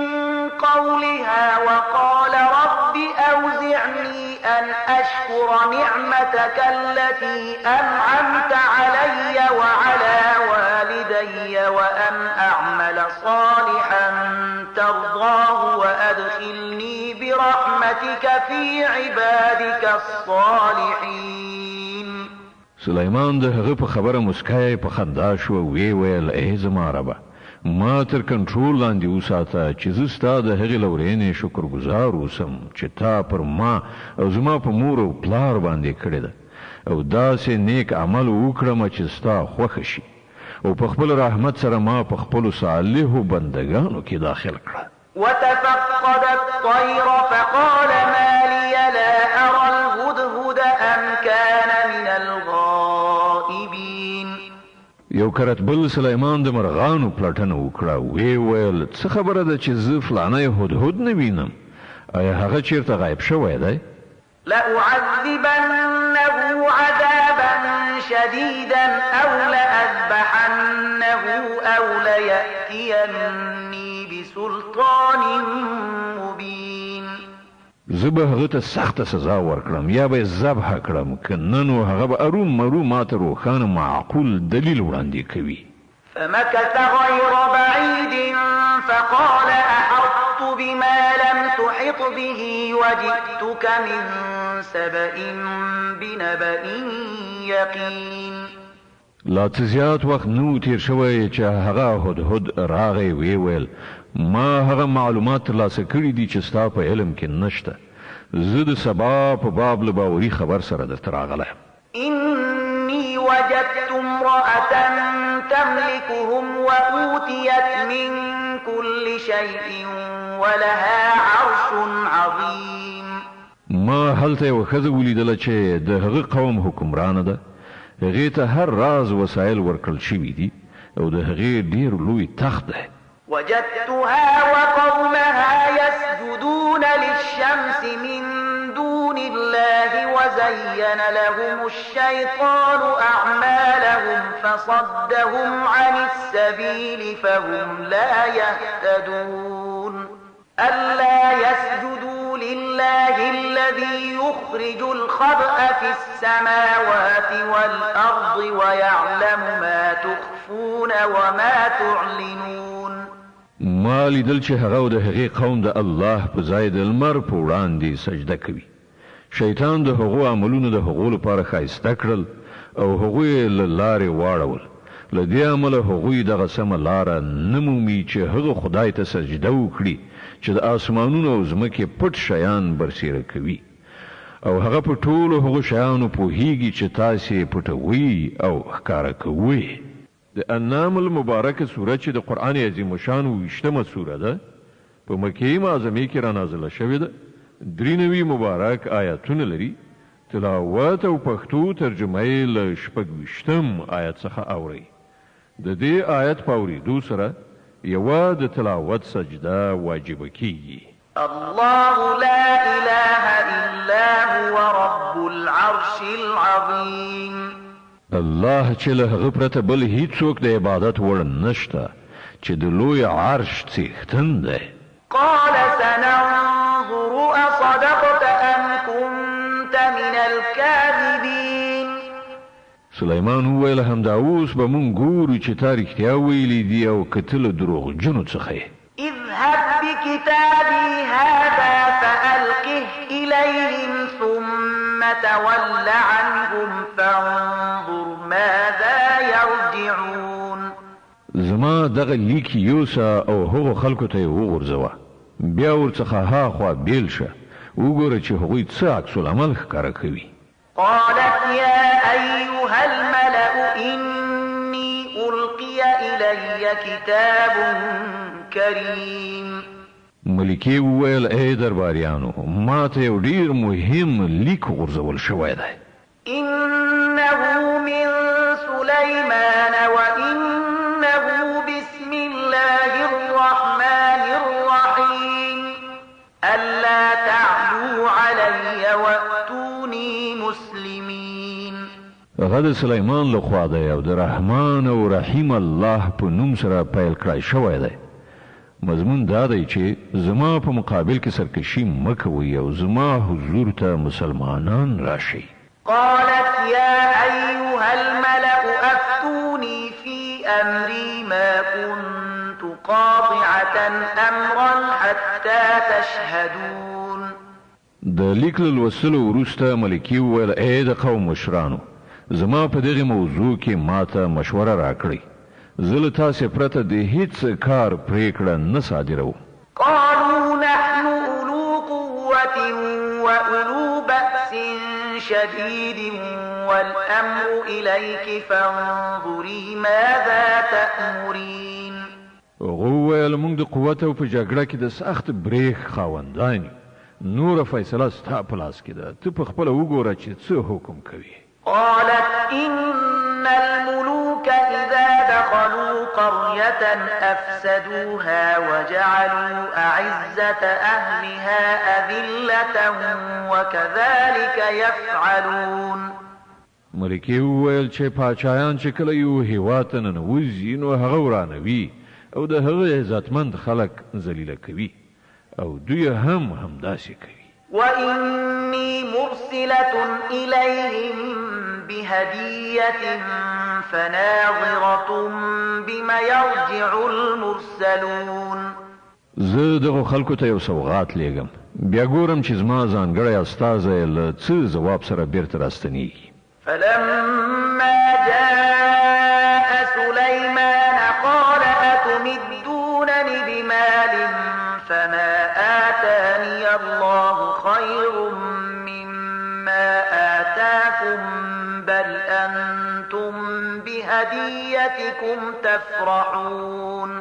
قولها وقال رب أوزعني أن أشكر نعمتك التي أنعمت علي وعلى والدي وأن أعمل صالحا ترضاه وأدخلني برحمتك في عبادك الصالحين. سلیمان د هغه په خبره مسکی په خندا شو او ویې ویل، ای زما ربه! ما تر کنټرول لاندې وساته چې زه ستا د هغې لورېنې شکرګزار اوسم چې تا پر ما او زما په مور او پلار باندې کړې ده او داسې نېک عمل وکړم چې ستا خوښه شي او په خپل رحمت سره ما په خپلو صالحو بندګانو کې داخل کړه. وتفقد الطير فقال ما لي لا أرى الهدهد أم كان من الغائبين. یو کرت بل سلیمان د مرغانو پلټنه وکړه، ویې ویل، څه خبره ده چې زه فلانی هدهد نه وینم؟ ایا هغه چېرته غایب شوی دی؟ لأعذبنه عذابا شديدا أو لأذبحنه أو ليأتيني بسلطان مبين. زه به هغه ته سخته سزا ورکړم یا به یې ذبح کړم، که نه نو هغه به ارومرو ماته روښانه معقول دلیل وړاندې کوي. فمکث غیر بعید فقال احطت بما لم تحط به وجئتک من سبأ بنبأ یقین. لا څه زیات وخت نه و تېر شوی چې هغه هدهد راغی ویې ویل، ما هغه معلومات ترلاسه کړي دي چې ستا په علم کې نشته، زه د سبا په باب له باوري خبر سره درته راغلی یم. إني وجدت امرأة تملكهم وأوتيت من كل شيء ولها عرش عظيم. ما هلته یوه ښځه ولیدله چې د هغه قوم حکمرانه ده، هغې ته هر راز وسایل ورکړل شوي دي او د هغې ډېر لوی تخت دی. وجدتها وقومها يسجدون للشمس من دون الله وزين لهم الشيطان أعمالهم فصدهم عن السبيل فهم لا يهتدون. ألا يسجدوا لله الذي يخرج الخبأ في السماوات والأرض ويعلم ما تخفون وما تعلنون. ما لیدل چې هغه او د هغې قوم د الله په ځای د لمر په وړاندې سجده کوي. شیطان د هغو عملونه د هغو لپاره ښایسته کړل او هغوی یې له لارې واړول. له دې امله هغوی دغه سمه لاره نه مومي چې هغه خدای ته سجده وکړي چې د آسمانونو او ځمکې پټ شیان برسېره کوي او هغه په ټولو هغو شیانو پوهېږي چې تاسې یې پټوئ او ښکاره کوئ. د النمل مبارکه سوره چې د قرآن عظیم الشان ویشتمه سوره ده، په مکې معظمې کې را نازله شوې ده، دری نوی مبارک آیتونه لري، تلاوت او پښتو ترجمه یې له شپږویشتم آیت څخه اورئ. د دې آیت په اورېدو سره یوه د تلاوت سجده واجبه کېږي. الله لا اله الا هو رب العرش العظیم. الله چې له هغه پرته بل هیڅوک د عبادت وړ نشته چې د لوی عرش څښتن دی. قال سننظر اصدقت ام كنت من الکاذبین. سلیمان وویل، همدا اوس به مونږ ګورو چې تا رښتیا ویلي دي او که ته له دروغجنو څخه یې. اذهب بکتابي هذا فألقه الیهم ثم تول عنهم فانظر ماذا یرجعون. زما دغه لیک یوسه او هغو خلکو ته یې وغورځوه، بیا ورڅخه ها خوا بېل شه، وګوره چې هغوی څه عکس العمل ښکاره کوي. قالت یا ایها الملأ انی القی الی کتاب کریم. ملکې وویل، ای درباریانو، ما ته یو ډېر مهم لیک غورځول شوی دی. انه من سلیمان. سليمان وإنه بسم الله الرحمن الرحيم ألا تعلوا علي وأتوني مسلمين. هغه د سلیمان له خوا دی او د رحمان او رحیم الله په نوم سره پیل کړای شوی دی. مضمون دا دی چې زما په مقابل کې سرکشي مه کوئ او زما حضور ته مسلمانان راشئ. قالت يا أيها الملأ أفتوني في أمري ما كنت قاطعة أمرا حتى تشهدون. د لیک له لوستلو وروسته ملکې وویل، ای د قوم مشرانو، زما په دغې موضوع کې ماته مشوره راکړئ. زه له تاسې پرته د هیڅ کار پریکړه نه صادروم. قالوا نحن أولو قوة وأولو بأس شديد والأمر إليك فانظري ماذا تأمرين. هغو وویل، موږ د قوت او په جګړه کې د سخت برېښ خاوندان یو. نوره فیصله ستا په لاس کې ده، ته په خپله وګوره چې څه حکم کوې. قالت إن الملوك إذا دخلوا قرية أفسدوها وجعلوا أعزة أهلها أذلة وكذلك يفعلون. ملکې وویل چې پاچایان چې کله یو هیواد ته ننوځي نو هغه ورانوي او د هغه عزتمند خلک ذلیله کوي، او دوی هم همداسې کوي. وإني مرسلة إليهم بهدية فناظرة بما يرجع المرسلون. زه دغو خلکو ته یو سوغات لیږم، بیا ګورم چې زما ځانګړی استازی له څه ځواب سره بیرته راستنیږي. فلما جاء سليمان قال أتمدونني بمال فما آتاني الله خير مما آتاكم بل أنتم بهديتكم تفرحون.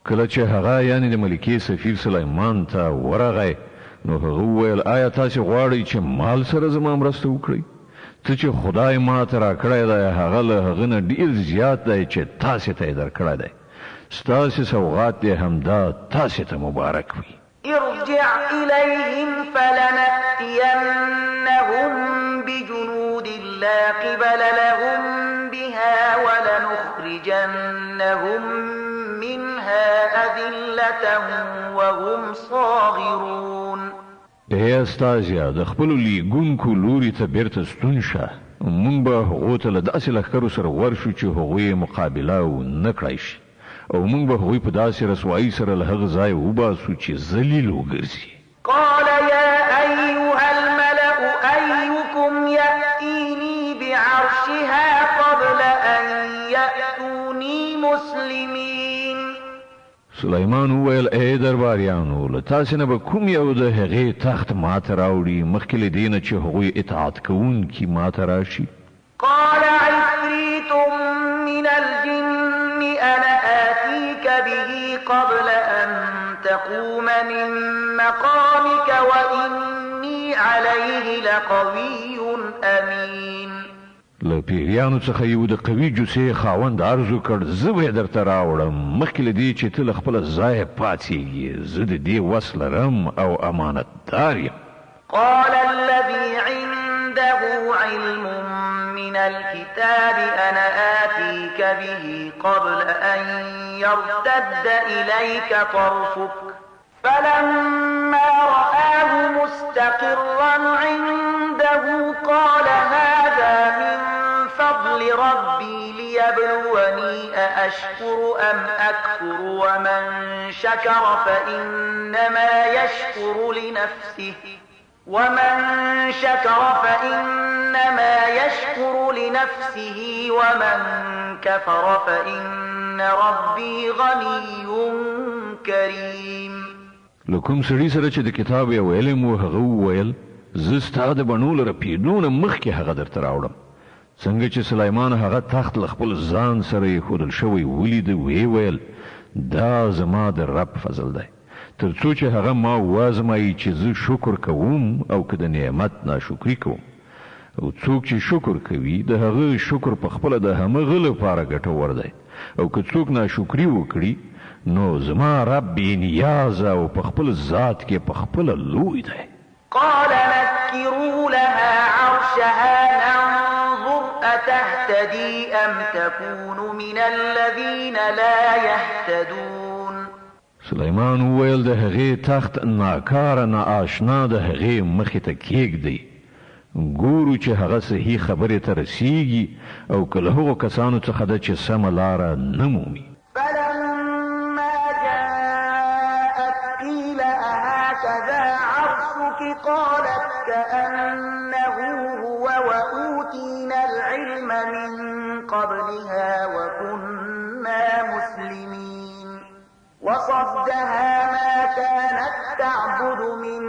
کله چې هغه یعنې د ملکې سفیر سلیمان ته ورغی نو هغه وویل، آیا تاسې غواړئ چې مال سره زما مرسته وکړئ؟ څه چې خدای ما ته راکړی دی هغه له هغه نه ډېر زیات دی چې تاسې ته یې درکړی دی. ستاسې سوغات دې همدا تاسې ته مبارک وي. ارجع إليهم فلنأتينهم بجنود لا قبل لهم بها ولنخرجنهم منها أذلة وهم صاغرون. ای استازیه، د خپلو لیږونکو لوري ته بیرته ستون شه. موږ به هغو ته له داسې لښکرو سره ورشو چې هغوی یې مقابله ونه کړای شي، او موږ به هغوی په داسې رسوایۍ سره له هغه ځایه وباسو چې ذلیل وګرځي. قال يا أيها الملأ أيكم يأتيني بعرشها قبل أن يأتوني مسلمين. سلیمان وویل، ای درباریانو، له تاسې نه به کوم یو د هغې تخت ماته راوړي مخکې له دې نه چې هغوی اطاعت کوونکي ماته راشي؟ قال عفريت من الجن أنا آتيك به قبل أن تقوم من مقامك وإني عليه لقوي أمين. له پیریانو څخه یو د قوي جثې خاوند عرض وکړ، زه به یې درته راوړم مخکې له دې چې ته له خپله ځایه پاڅېږې. زه د دې وس لرم او امانتدار یم. قال الذي عنده علم من الكتاب أنا آتيك به قبل أن يرتد إليك طرفك. فلما رآه مستقرا عنده قال هذا من فضل ربي ليبلوني أأشكر أم أكفر ومن شكر فإنما يشكر لنفسه ومن شكر فإنما يشكر لنفسه ومن كفر فإن ربي غني كريم. له کوم سړي سره چې د کتاب یو علم و هغه وویل، زه ستا د بڼو له رپېدو نه مخکې هغه درته راوړم. څنګه چې سلیمان هغه تخت له خپل ځان سره ایښودل شوی ولید، ویې ویل، دا زما د رب فضل دی، تر څو چې هغه ما وازمایي چې زه شکر کوم او که د نعمت ناشکري کوم. او څوک چې شکر کوي د هغه شکر په خپله د همغه لپاره ګټور دی او که څوک ناشکري وکړي نو زما رب بې نیازه او په خپل ذات کې په خپله لوی دی. قال نکروا لها عرشها ننظر أتهتدي أم تکون من الذین لا یهتدون. سلیمان وویل، د هغې تخت ناکاره ناآشنا د هغې مخې ته کېږدئ، ګورو چې هغه صحیح خبرې ته رسېږي او که له هغو کسانو څخه ده چې سمه لاره نه مومي. فلما جاءت قیل أهکذا عرشک قالت کأنه هو وأوتینا العلم من قبلها وکنا مسلمین وصدها ما كانت تعبد من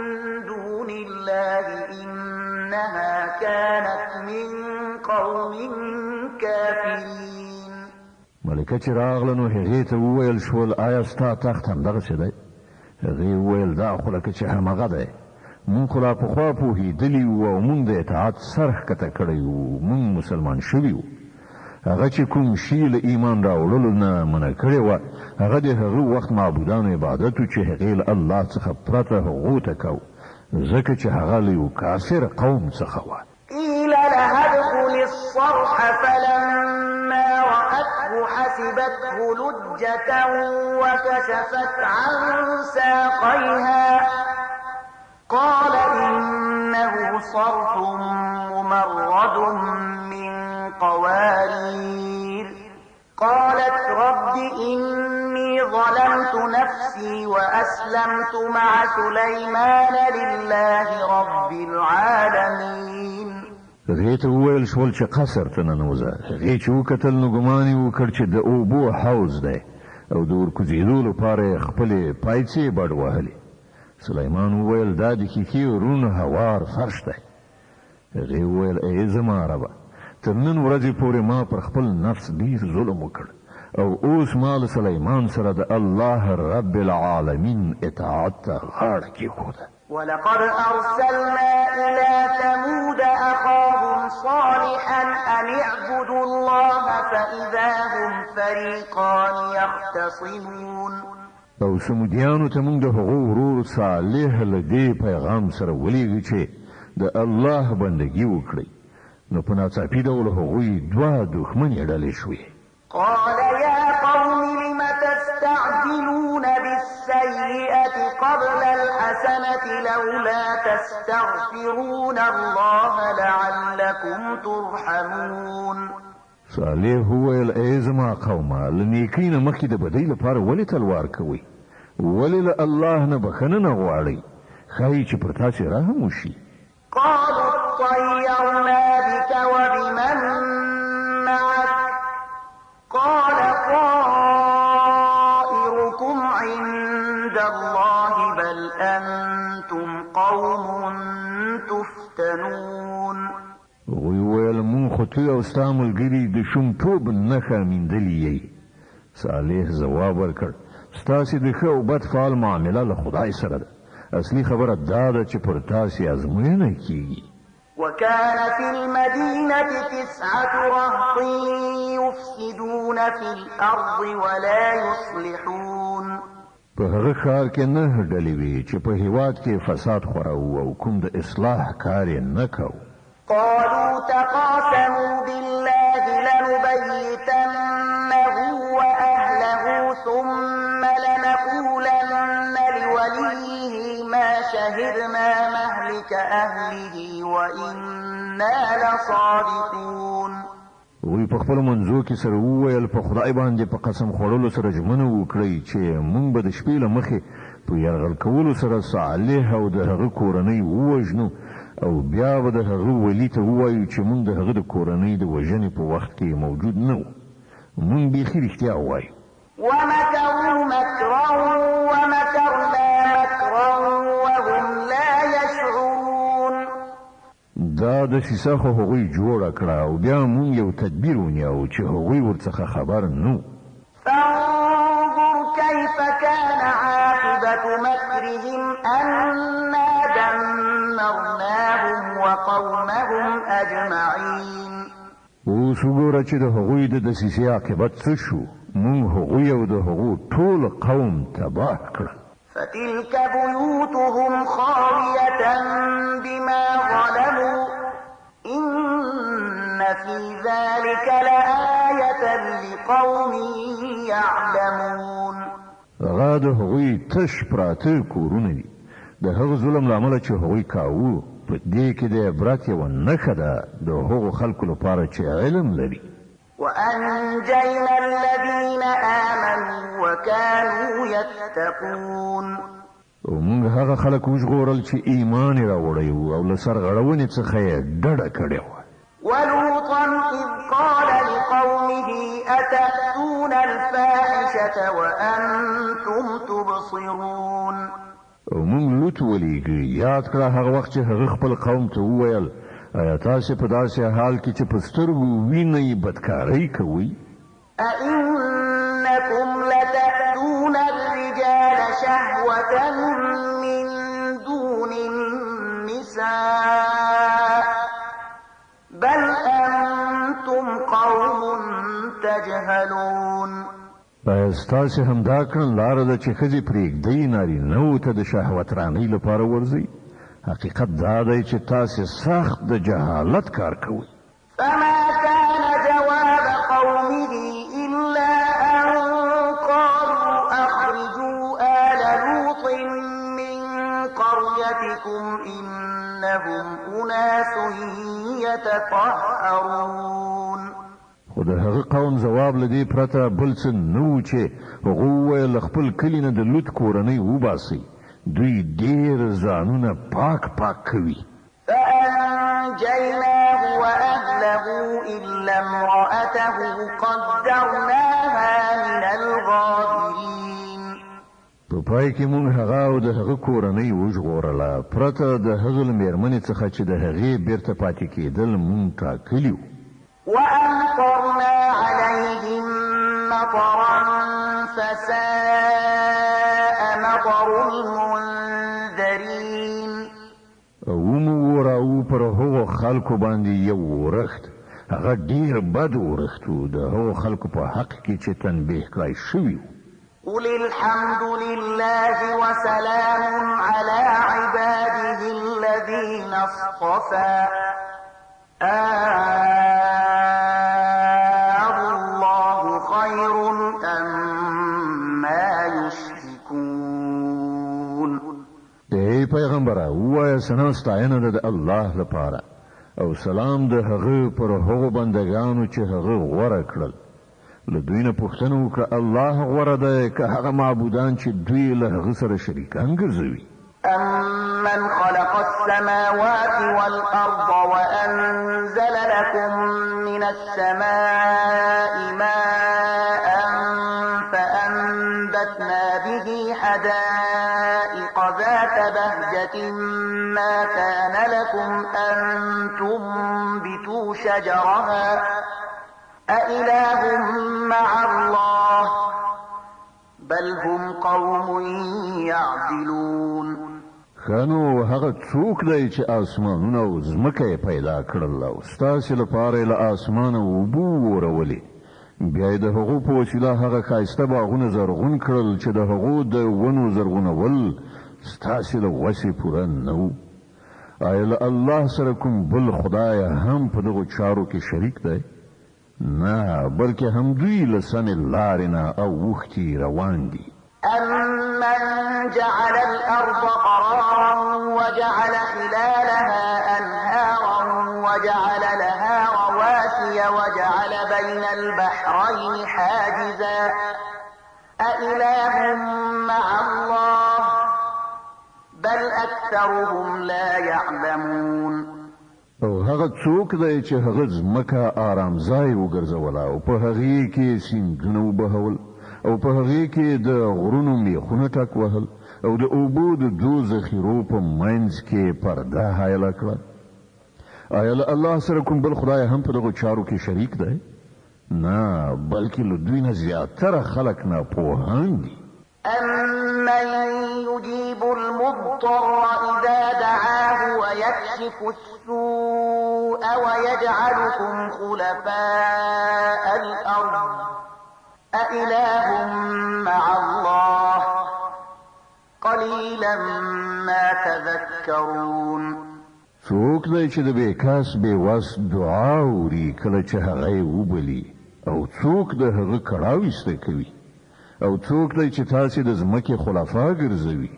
دون الله إنها كانت من قوم كافرين. ملکه چې راغله نو هغې ته وویل شول، آیا ستا تخت همدغسې دی؟ هغې وویل، دا خو لکه چې همغه دی، مونږ خو لا پخوا پوهېدلي وو او مونږ د اطاعت سر ښکته کړی وو، مونږ مسلمان شوي وو. هغه چې کوم شي له ایمان راوړلو نه منع کړې وه هغه د هغه وخت معبودانو عبادت و چې هغې له الله څخه پرته هغو ته کاوه، ځکه چې هغه له یو کافر قوم څخه وه. قیل لها ادخلی الصرح فلما رأته حسبته لجة وکشفت عن ساقیها قال إنه صرح ممرد من قوارير قالت رب إني ظلمت نفسي وأسلمت مع سليمان لله رب العالمين. هغې ته وویل شول چې قصر ته ننوځه. هغې چې وکتل نو ګمان یې وکړ چې د اوبو حوض دی او د ورکوزېدو لپاره یې خپلې پایڅې بډ وهلې. سلیمان وویل، دا د ښیښې روڼ هوار فرش دی. هغې وویل، ای زما ربه، تر نن ورځې پورې ما پر خپل نفس ډېر ظلم وکړ او اوس ما له سلیمان سره د الله رب العالمین اطاعت ته غاړه کېښوده. ولقد أرسلنا إلى ثمود أخاهم صالحا أن اعبدوا الله فإذا هم فريقان يختصمون. او ثمودیانو ته مونږ د هغو ورور صالح له دې پیغام سره ولېږه چې د الله بندګي وکړئ، نو په ناڅاپي ډول هغوی دوه دښمنې ډلې شوې. قال يا قوم لم تستعجلون بالسيئة قبل الحسنة لولا تستغفرون الله لعلكم ترحمون. صالح وویل، ای زما قومه، له نیکۍ نه مخکې د بدۍ لپاره ولې تلوار کوئ؟ ولې له الله نه بښنه نه غواړئ؟ ښایي چې پر تاسې رحم وشي. قالوا اطيرنا بك وبمن معك قال طائركم عند الله بل أنتم قوم تفتنون. هغوی وویل، مونږ خو ته او ستا ملګري د شومتوب نښه میندلي یئ. صالح ځواب ورکړ، ستاسې د ښه او بد فعل معامله له خدای سره ده، اصلي خبره دا ده چې پر تاسې ازموینه کیږي. وكان في المدينة تسعة رهط يفسدون في الأرض ولا يصلحون. په هغه ښار کې نهه ډلې وې چې په هیواد کې فساد خوراوه او کوم د اصلاح کار یې نه کاوه. قالوا تقاسموا بالله لنبيتنه وأهله ثم لنقولن لوليه ما شهدنا مهلك أهله وإنا لصادقون. هغوی په خپلو منځو کې سره وویل، په خدای باندې په قسم خوړلو سره ژمنه وکړئ چې مونږ به د شپې له مخې په یرغل کولو سره صالح او د هغه کورنۍ ووژنو او بیا به د هغه ولي ته ووایو چې مونږ د هغه د کورنۍ د وژنې په وخت کې موجود نه وو، مونږ بیخي رښتیا وایو. ومکروا مکرا ومکرنا مکرا وهم لا یشعرون. دا دسیسه خو هغوی جوړه کړه او بیا مونږ یو تدبیر ونیاو چې هغوی ورڅخه خبر نه وو. فانظر كيف كان عاقبة مكرهم أنا دمرناهم أنجيناهم وقومهم أجمعين. اوس وګوره چې د هغوی د دسیسې عاقبت څه شو، مونږ هغوی او د هغو ټول قوم تباه کړل. فتلك بيوتهم خاوية بما ظلموا إن في ذلك لآية لقوم يعلمون. هغه د هغوی تش پراته کورونه دي، د هغه ظلم له امله چې هغوی کاوه، په دې کې د عبرت یوه نښه ده د هغو خلکو لپاره چې علم لري. وأنجينا الذين آمنوا وكانوا يتقون. او موږ هغه خلک وژغورل چې ایمان یې راوړی وو او له سرغړونې څخه یې ډډه کړې وه. ولوطا إذ قال لقومه أتأتون الفاحشة وأنتم تبصرون. او موږ لوط ولېږه، یاد کړه هغه وخت چې هغه خپل قوم ته وویل، ایا تاسې په داسې حال کې چې په سترګو وینئ بدکارۍ کوئ؟ أئنكم لتأتون الرجال شهوة من دون النساء بل أنتم قوم تجهلون. ایا ستاسې همدا کړنلاره ده چې ښځې پرېږدئ نارینه وو ته د شهوت رانۍ لپاره ورځئ؟ حقیقت دا دی چې تاسې سخت د جهالت کار کوئ. فما كان جواب قومه إلا أن قالوا أخرجوا آل لوط من قريتكم إنهم أناس يتطهرون. خو د هغه قوم ځواب له دې پرته بل څه نه وو چې هغو وویل، له خپل کلي نه د لوط کورنۍ وباسئ، دوی ډېر ځانونه پاک پاک کوي. فأنجيناه وأهله إلا امرأته قدرناها من الغابرين. په پای کې مونږ هغه او د هغه کورنۍ وژغورله، پرته د هغه له مېرمنې څخه چې د هغې بیرته پاتې کېدل مونږ ټاکلي وو. وأمطرنا عليهم مطرا فساء مطر المنذرين. او ومو وراوو پر هغو خلکو باندې یو ورښت، هغه ډېر بد ورښت و، د هغو خلکو په حق کې چې تنبیه کړای شوي وو. قل الحمد لله وسلام على عباده الذين اصطفى الله خير أما يشركون. ای پیغمبره، ووایه ثنا ستاینه ده د الله لپاره او سلام د هغه پر هغو بندګانو چې هغه غوره کړل. له دوی نه پوښتنه وکړه، الله غوره دی که هغه معبودان چې دوی له هغه سره شریکان ګرځوي؟ أمن خلق السماوات والأرض وأنزل لكم من السماء ماء فأنبتنا به حدائق ذات بهجة ما كان لكم أن تنبتوا شجرها أإله مع الله بل هم قوم يعدلون. ښه نو هغه څوک دی چې آسمانونه او ځمکه یې پیدا کړل او ستاسې لپاره یې له آسمانه اوبه وورولې، بیا یې د هغو په وسیله هغه ښایسته باغونه زرغون کړل چې د هغو د ونو زرغونول ستاسې له وسې پوره نه وو. آیا له الله سره کوم بل خدای هم په دغو چارو کې شریک دی؟ نه، بلکې همدوی له سمې لارې نه اوښتي روان دي. أمن جعل الأرض قرارا وجعل خلالها أنهارا وجعل لها رواسي وجعل بين البحرين حاجزا أإله مع الله بل أكثرهم لا يعلمون. او هغه څوک دی چې هغه ځمکه آرام ځای وګرځوله او په هغې کې سیندونه وبهول او په هغې کې د غرونو میخونه ټک وهل او د اوبو د دوو ذخیرو په منځ کې پرده حایله کړه. آیا له الله سره کوم بل خدای هم په دغو چارو کې شریک دی؟ نه، بلکې له دوی نه زیاتره خلک ناپوهان دي. أمن يجيب المضطر إذا دعاه ويكشف السوء ويجعلكم خلفاء الأرض أإله مع الله قليلا ما تذكرون. څوک دی چې د بې کس بې وس دعا اوري کله چې هغه یې وبلي، او څوک د هغه کړاو ایسته کوي، او څوک دی چې تاسې د ځمکې خلفا ګرځوي؟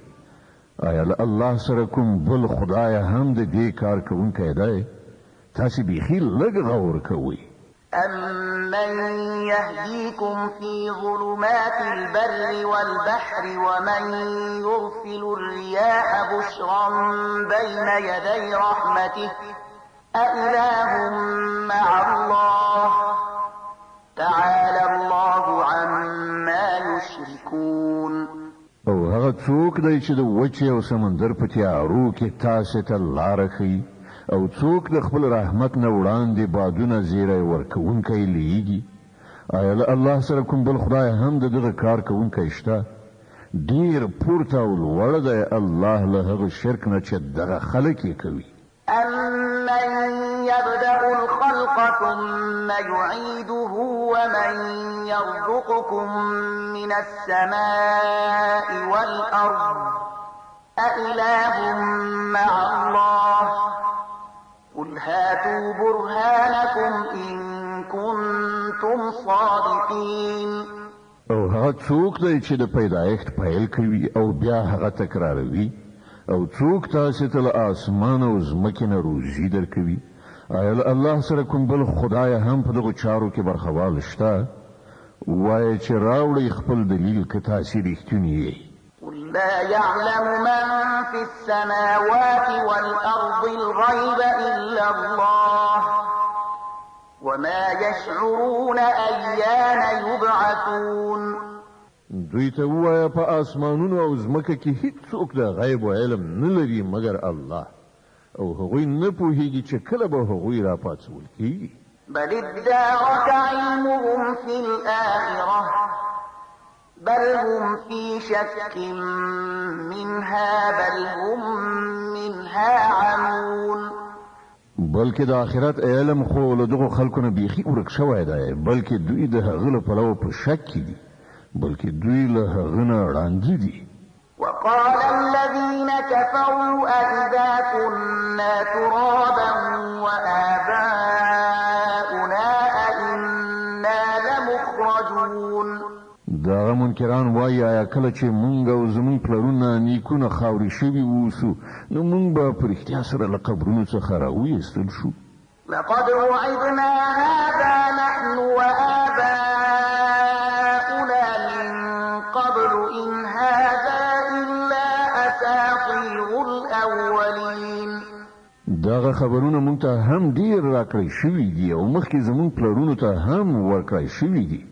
آیا له الله سره کوم بل خدای هم د دې کار کوونکی دی؟ تاسې بیخي لږ غور کوئ. أمن يهديكم في ظلمات البر والبحر ومن يرسل الرياح بشرا بين يدي رحمته أإله مع الله تعالى الله عما يشركون. او هغه څوک دی چې د وچې او سمندر په تیارو کې تاسې ته لاره ښیي، او څوک د خپل رحمت نه وړاندې بادونه زیری ورکوونکی لیږي؟ آیا له الله سره کوم بل خدای هم د دغه کار کوونکی شته؟ ډیر پورته او لوړ دی الله له هغه شرک نه چې دغه خلک یې کوي. أمن يبدأ الخلق ثم يعيده ومن يرزقكم من السماء والأرض أإله مع الله قل هاتوا برهانكم إن كنتم صادقين. او هغه څوک دی چې د پیدایښت پیل کوي او بیا هغه تکراروي، او څوک تاسې ته له آسمان او ځمکې نه روزي درکوي؟ آیا له الله سره کوم بل خدای هم په دغو چارو کې برخوال شته؟ وایه چې راوړئ خپل دلیل که تاسې رښتوني یئ. قل لا يعلم من في السماوات والأرض الغيب إلا الله وما يشعرون أيان يبعثون. دوی ته ووایه په آسمانونو او ځمکه کې هیڅوک د غیب علم نه لري مګر الله، او هغوی نه پوهیږي چې کله به هغوی راپاڅول کیږي. بل ادارك علمهم في الآخرة بل هم في شك منها بل هم منها عمون. بلکې د آخرت علم خو له دغو خلکو نه بیخي ورک شوی دی، بلکې دوی د هغه له پلوه په شک کې دي، بلکې دوی له هغه نه ړانده دي. وقال الذين كفروا أإذا كنا ترابا وآباؤنا أإنا لمخرجون. دغه منکران وایي آیا کله چې مونږ او زمونږ پلرونه نیکونه خاورې شوي اوسو نو مونږ به په رښتیا سره له قبرونو څخه راویستل شو؟ لقد وعدنا هذا نحن وآباؤنا من قبل إن هذا إلا أساطير الأولين. دغه خبرونه مونږ ته هم ډیر راکړی شوي دي او مخکې زمونږ پلرونو ته هم ورکړی شوي دي،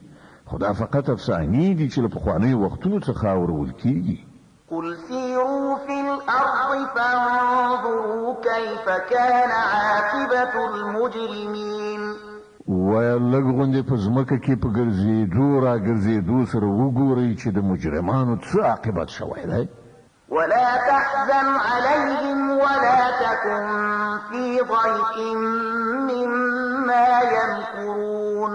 خو دا فقط افسانې دي چې له پخوانیو وختونو څخه اورول کیږي. قل سيروا في الأرض فانظروا كيف كان عاقبة المجرمين. وایه لږ غوندې په ځمکه کې په ګرځېدو راګرځېدو سره وګورئ چې د مجرمانو څه عاقبت شوی دی. ولا تحزن عليهم ولا تكن في ضيق مما يمكرون.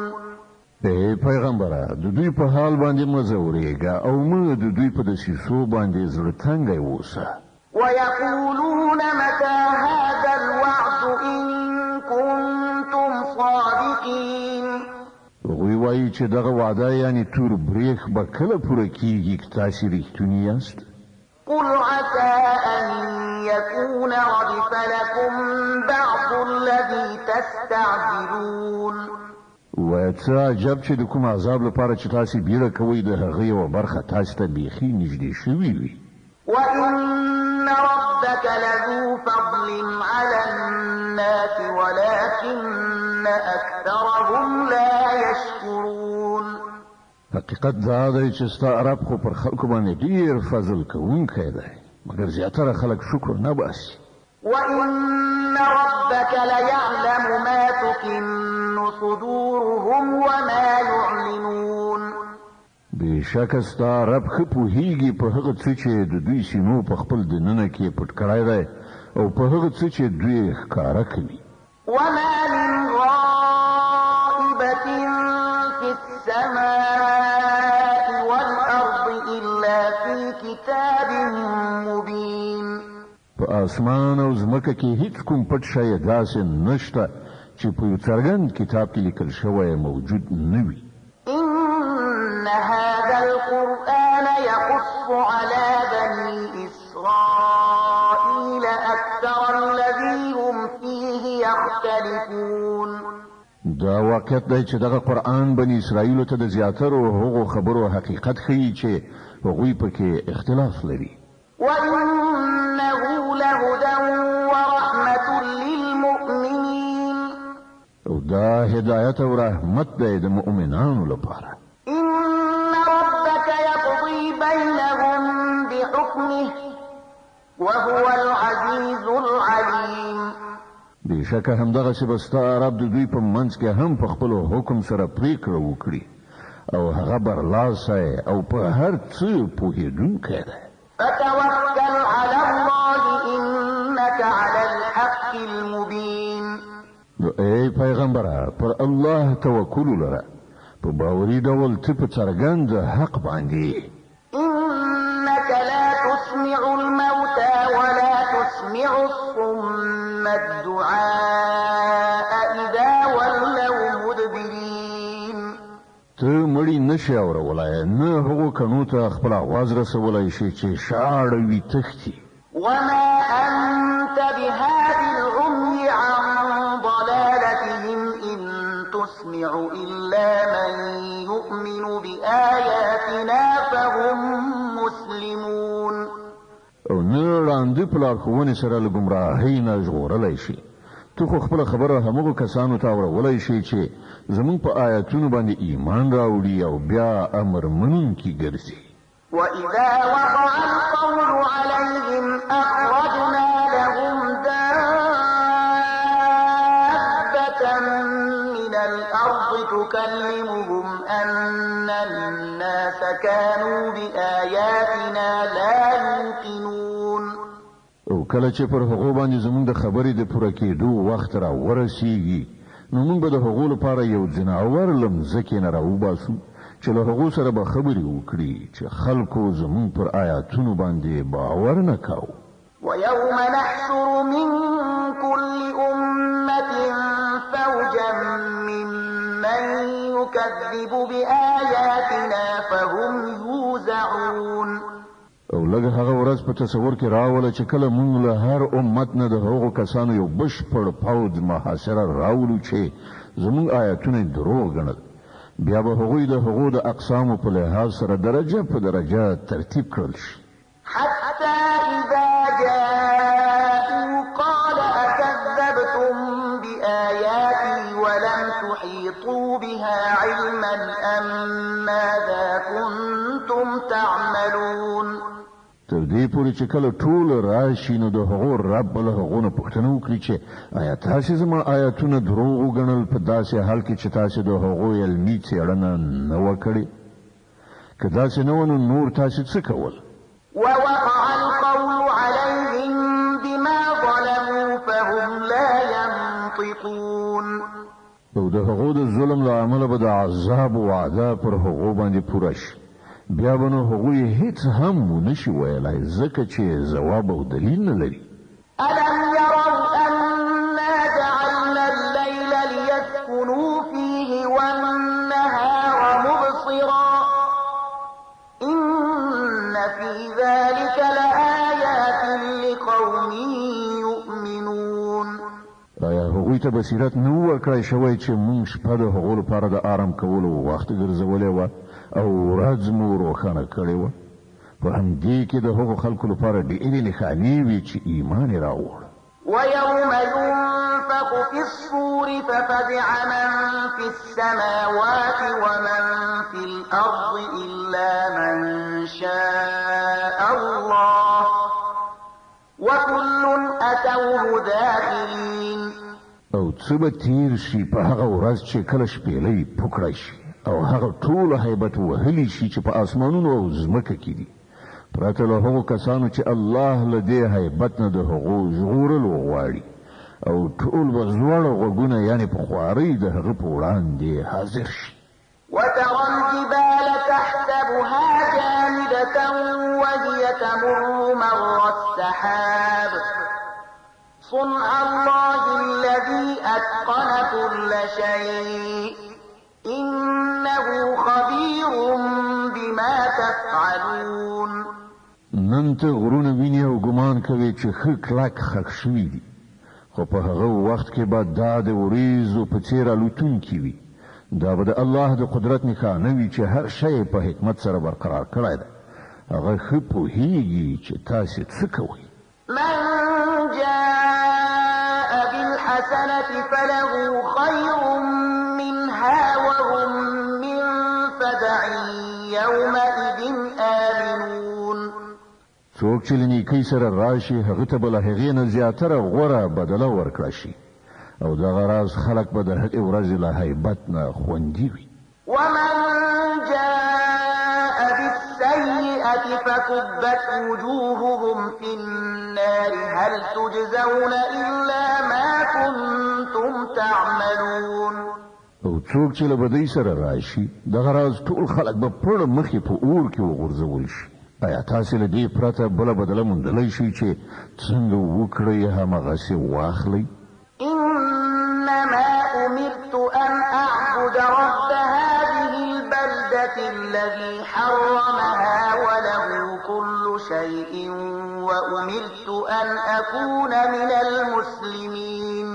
ای پیغمبره، د دوی په حال باندې مه ځورېږه او مه د دوی په دسیسو باندې زړه تنګی اوسه. ويقولون متى هذا الوعد إن كنتم صادقين. هغوی وایي چې دغه وعده یعنې تور برېښ به کله پوره کیږي که تاسې رښتوني یاست؟ قل عسى أن يكون ردف لكم بعض الذي تستعجلون. وایه څه عجب چې د کوم عذاب لپاره چې تاسې بیړه کوئ د هغه یوه برخه تاسې ته بیخي نږدې شوې وي. وإن ربك لذو فضل على الناس ولكن أكثرهم لا يشكرون. حقیقت دا دی چې ستا رب خو پر خلکو باندې ډېر فضل کوونکی دی، مګر زیاتره خلک شکر نه باسي. وإن ربك ليعلم ما تكن صدورهم وما يعلنون. بې بېشکه ستا رب ښه پوهیږي په هغه څه چې د دوی سینو په خپل دننه کې پټ کړی دی او په هغه څه چې دوی یې ښکاره کوي. وما من غائبة في السماء والأرض إلا في كتاب مبين. په آسمان او ځمکه کې هیڅ کوم پټ شی داسې نشته چې په یو څرګند کتاب کې لیکل شوی موجود نه وي. إن هذا القرآن يقص على بني إسرائيل أكثر الذي هم فيه يختلفون. دا واقعیت دی چې دغه قرآن بني اسرائیلو ته د زیاترو هغو خبرو حقیقت ښيي چې هغوی پکې اختلاف لري. وإنه لهدى ورحمة للمؤمنين. او دا هدایت او رحمت دی د مؤمنانو لپاره. إن ربك يقضي بينهم بحكمه وهو العزيز العليم. بېشکه همدغسې به ستا رب د دوی په منځ کې هم په خپل حکم سره پرېکړه وکړي، او هغه برلاسی او په هر څه پوهېدونکی دی. فتوکل علی الله إنک علی الحق المبین. نو ای پیغمبره، پر الله توکل ولره، په باوري ډول ته په څرګند حق باندې یې. إنک لا تسمع الموتی ولا تسمع الصم الدعاء إذا ولوا مدبرین. ته مړي نه شې اورولای، نه هغو کڼو ته خپل اواز رسولای شې چې شا اړوي تښتي. وما أنت بهاد العمي عن ضلالتهم إن تسمع إلا من يؤمن بآياتنا فهم مسلمون. او نه ړانده په لارښوونې سره له ګمراهۍ نه ژغورلی شي. ته خو خپله خبره همغو کسانو ته اورولای شې چې زموږ په آیتونو باندې ایمان راوړي او بیا امر منونکي ګرځي. وإذا وقع القول عليهم أخرجنا لهم دابة من الأرض تكلمهم أن الناس كانوا بآياتنا لا يوقنون. او کله چې پر هغو باندې زموږ د خبرې د پوره کېدو وخت را ورسیږي، نو موږ به د هغو لپاره یو ځناور له مځکې نه راوباسو چې له هغو سره به خبرې وکړي چې خلکو زموږ پر آیاتونو باندې باور نه کاوه. ويوم نحشر من كل أمة فوجا ممن يكذب بآياتنا فهم يوزعون. او لږ هغه ورځ په تصور کې راوله چې کله مونږ له هر امت نه د هغو کسانو یو بشپړ پوځ محاصره راولو چې زموږ آیتونه یې دروغ ګڼل، بیا به هغوی د هغو د اقسامو په لحاظ سره درجه په درجه ترتیب کړل شي. حتى إذا جاءوا قال أكذبتم بآياتي ولم تحيطوا بها علما أم ماذا كنتم تعملون. تر دې پورې چې کله ټول راشي، نو د هغو رب به له هغو نه پوښتنه وکړي چې آیا تاسې زما آیتونه دروغ وګڼل په داسې حال کې چې تاسې د هغو علمي څېړنه نه وه کړې؟ که داسې نه وه نو نور تاسې څه کول؟ ووقع القول عليهم بما ظلموا فهم لا ينطقون. او د هغو د ظلم له امله به د عذاب وعده پر هغو باندې پوره شي، بیا به نو هغوی هیڅ هم ونشي ویلای، ځکه چې ځواب او دلیل نه لري. ألم يروا أنا جعلنا الليل ليسكنوا فيه والنهار مبصرا إن في ذلك لآيات لقوم يؤمنون. آیا هغوی ته بصیرت نه و ورکړی شوی چې مونږ شپه د هغو لپاره د آرام کولو وخت ګرځولې وه او ورځ مو روښانه کړې وه؟ په همدې کې د هغو خلکو لپاره ډېرې نښانې وې چې ایمان یې راوړ. ويوم ينفخ في الصور ففزع من في السماوات ومن في الأرض إلا من شاء الله وكل أتوه داخرين. او څه به تیر شي په هغه ورځ چې کله شپېلۍ پوکړی شي او هغه ټول هیبت وهلی شي چې په اسمانونو او ځمکه کې دي، پرته له هغو کسانو چې الله له دې هیبت نه د هغو ژغورل وغواړي، او ټول به ځوړ غوږونه یعنې په خوارۍ د هغه په وړاندې حاضر شي. وترى الجبال تحسبها جامدة وهي تمر مر السحاب صنع الله الذي أتقن كل شيء إنه خبير بما تفعلون. نن ته غرونه وینې او ګمان کوې چې ښه کلک ښخ شوي دي، خو په هغه وخت کې به دا د وریځو په څېر الوتونکي وي. دا به د الله د قدرت نښانه وي چې هر شی په حکمت سره برقرار کړی دی. هغه ښه پوهیږي چې تاسې څه کوئ. من جاء بالحسنة فله خير منها وهم من فزع يومئذ آمنون. څوک چې له نیکۍ سره راشي هغه ته به له هغې نه زیاتره غوره بدله ورکړه شي، او دغه راز خلک به د هغې ورځې له هیبت نه خوندي وي. ومن جاء بالسيئة فكبت وجوههم في النار هل تجزون إلا ما كنتم تعملون. او څوک چې له بدۍ سره راشي دغه راز ټول خلک به پړ مخې په اور کې وغورځول شي. ایا تاسې له دې پرته بله بدله موندلی شئ چې څنګه وکړئ همغسې واخلئ؟ إنما أمرت أن أعبد رب هذه البلدة الذي حرمها وله كل شيء وأمرت أن أكون من المسلمين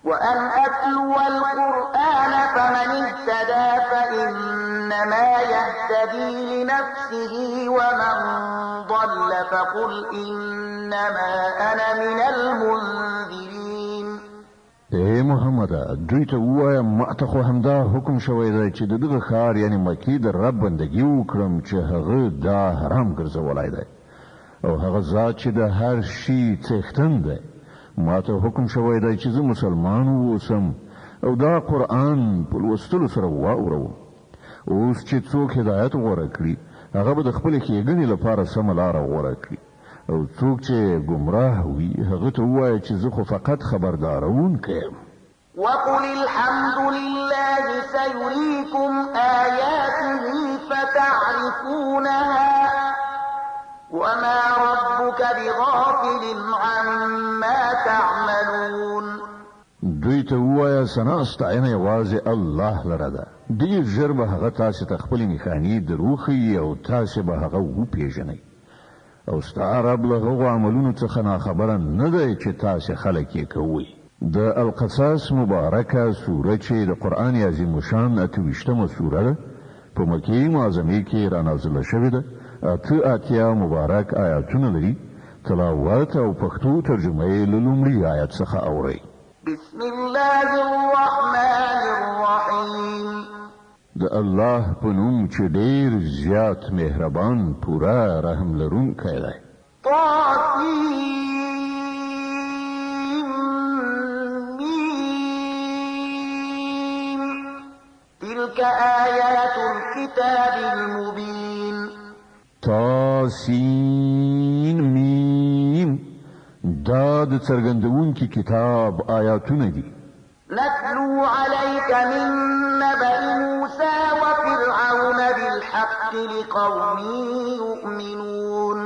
وأن أتلو القرآن فمن اهتدى فإنما يهتدي لنفسه ومن ضل فقل إنما أنا من المنذرين. ای محمده، دوی ته ووایه ما ته خو همدا حکم شوی دی چې د دغه ښار یعنې مکې د رب بندګي وکړم چې هغه دا حرام ګرځولی دی، او هغه ذات چې د هر شي څښتن دی. ما ته حکم شوی دی چې زه مسلمان واوسم او دا قرآن په لوستلو سره واوروم. اوس چې څوک هدایت غوره کړي هغه به د خپلې ښېګڼې لپاره سمه لاره غوره کړي، او څوک چې ګمراه وي هغه ته ووایه چې زه خو فقط خبردارونکی یم. وقل الحمد لله سيريكم آياته فتعرفونها وما ربك بغافل عما تعملون. دوی ته ووایه ثنا ستاینه یوازې الله لره ده، ډېر ژر به هغه تاسې ته خپلې نښانې دروښیي او تاسې به هغه وپېژنئ، او ستا رب له هغو عملونو څخه ناخبره نه دی چې تاسې خلک یې کوئ. د القصص مبارکه سوره چې د قرآن عظیم الشان 28مه سوره ده، په مکې معظمې کې رانازله شوې ده. 88 مبارک آیاتونه لري. تلاوت او پښتو ترجمه یې له لومړي آیت څخه اورئ. بسم الله الرحمن الرحیم. د الله په نوم چې ډېر زیات مهربان پوره رحم لرونکی دی. طاسیم میم تلك آیات الكتاب المبین. طاسین میم، دا د څرګندونکي کتاب آیاتونه دي. نتلو عليك من نبأ موسى وفرعون بالحق لقوم يؤمنون.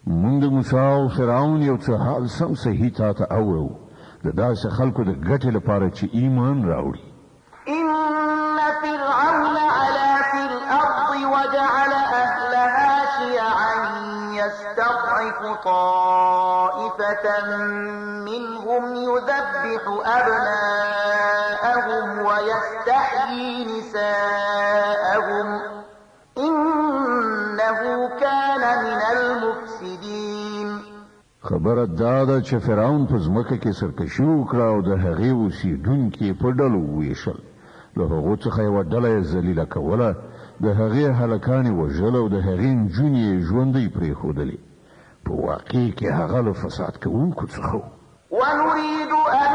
موږ د موسی او فرعون یو څه حال سم صحیح تا ته اورو، د داسې خلکو د ګټې لپاره چې ایمان راوړي. إن فرعون علا في الأرض وجعل أهلها شيعا يستضعف طائفة منهم يذبح أبناءهم ويستحيي نساءهم إنه كان من المفسدين. خبره دا ده چې فرعون په ځمکه کې سرکشي وکړه او د هغې اوسېدونکي په ډلو وویشل. له هغو څخه یوه ډله یې ذلیله کوله، د هغې هلکان یې وژل او د هغې نجونې یې ژوندۍ پرېښودلې. په واقع کې هغه له فساد کوونکو څخه و. ونريد أن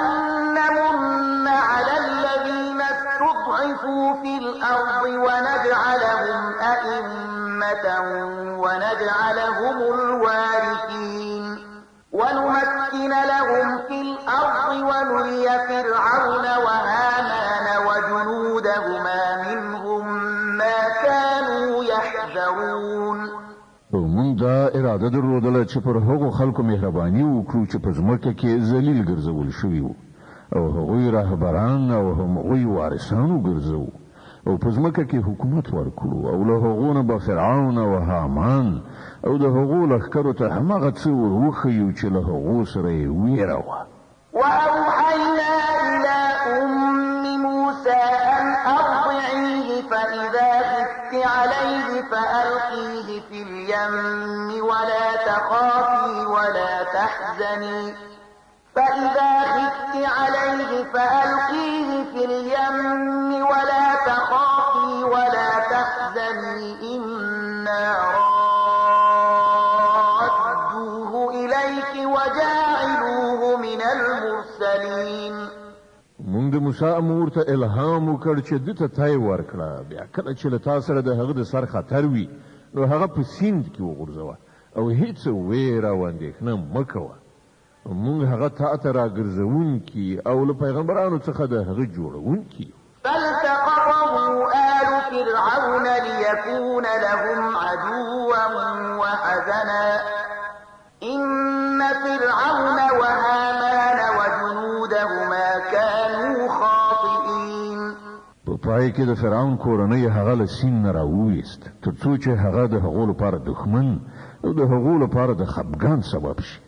نمن على الذين استضعفوا في الأرض الأرض ونجعلهم أئمة ونجعلهم الوارثين ونمكن لهم في الأرض ونري فرعون وهامان وجنودهما منهم ما كانوا يحذرون. او موږ دا اراده درلودله چې پر هغو خلکو مهرباني وکړو چې په ځمکه کې ذلیل ګرځول شوي وو، او هغوی رهبران او همغوی وارثان وګرځوو، او په ځمکه کې حکومت ورکړو، او له هغو نه به فرعون او هامان او د هغو لښکرو ته هماغه څه ور وښیو چې له هغو سره یې ویره وه. وأوحينا إلى أم موسى أن أرضعيه فإذا خفت عليه فألقيه في اليم ولا تخافي ولا تحزني فإذا خفت عليه فألقيه في اليم ولا تخافي ولا تحزني إنا رادوه إليك وجاعلوه من المرسلين. موږ د موسی مور ته الهام وکړ چې ده ته تی ورکړه، بیا کله چې له تا سره د هغه د سر خطر وي نو هغه په سیند کې وغورځوه او هیڅ ویره او اندېښنه مه کوه. موږ هغه تا ته راګرځوونکي او له پیغمبرانو څخه د هغه جوړوونکي. فالتقطه آل فرعون ليكون لهم عدوا وحزنا إن فرعون وهامان وجنودهما كانوا خاطئين. په پای کې د فرعون کورنۍ هغه له سیند نه راوویست تر څو چې هغه د هغو لپاره دښمن او د هغو لپاره د خپګان سبب شي.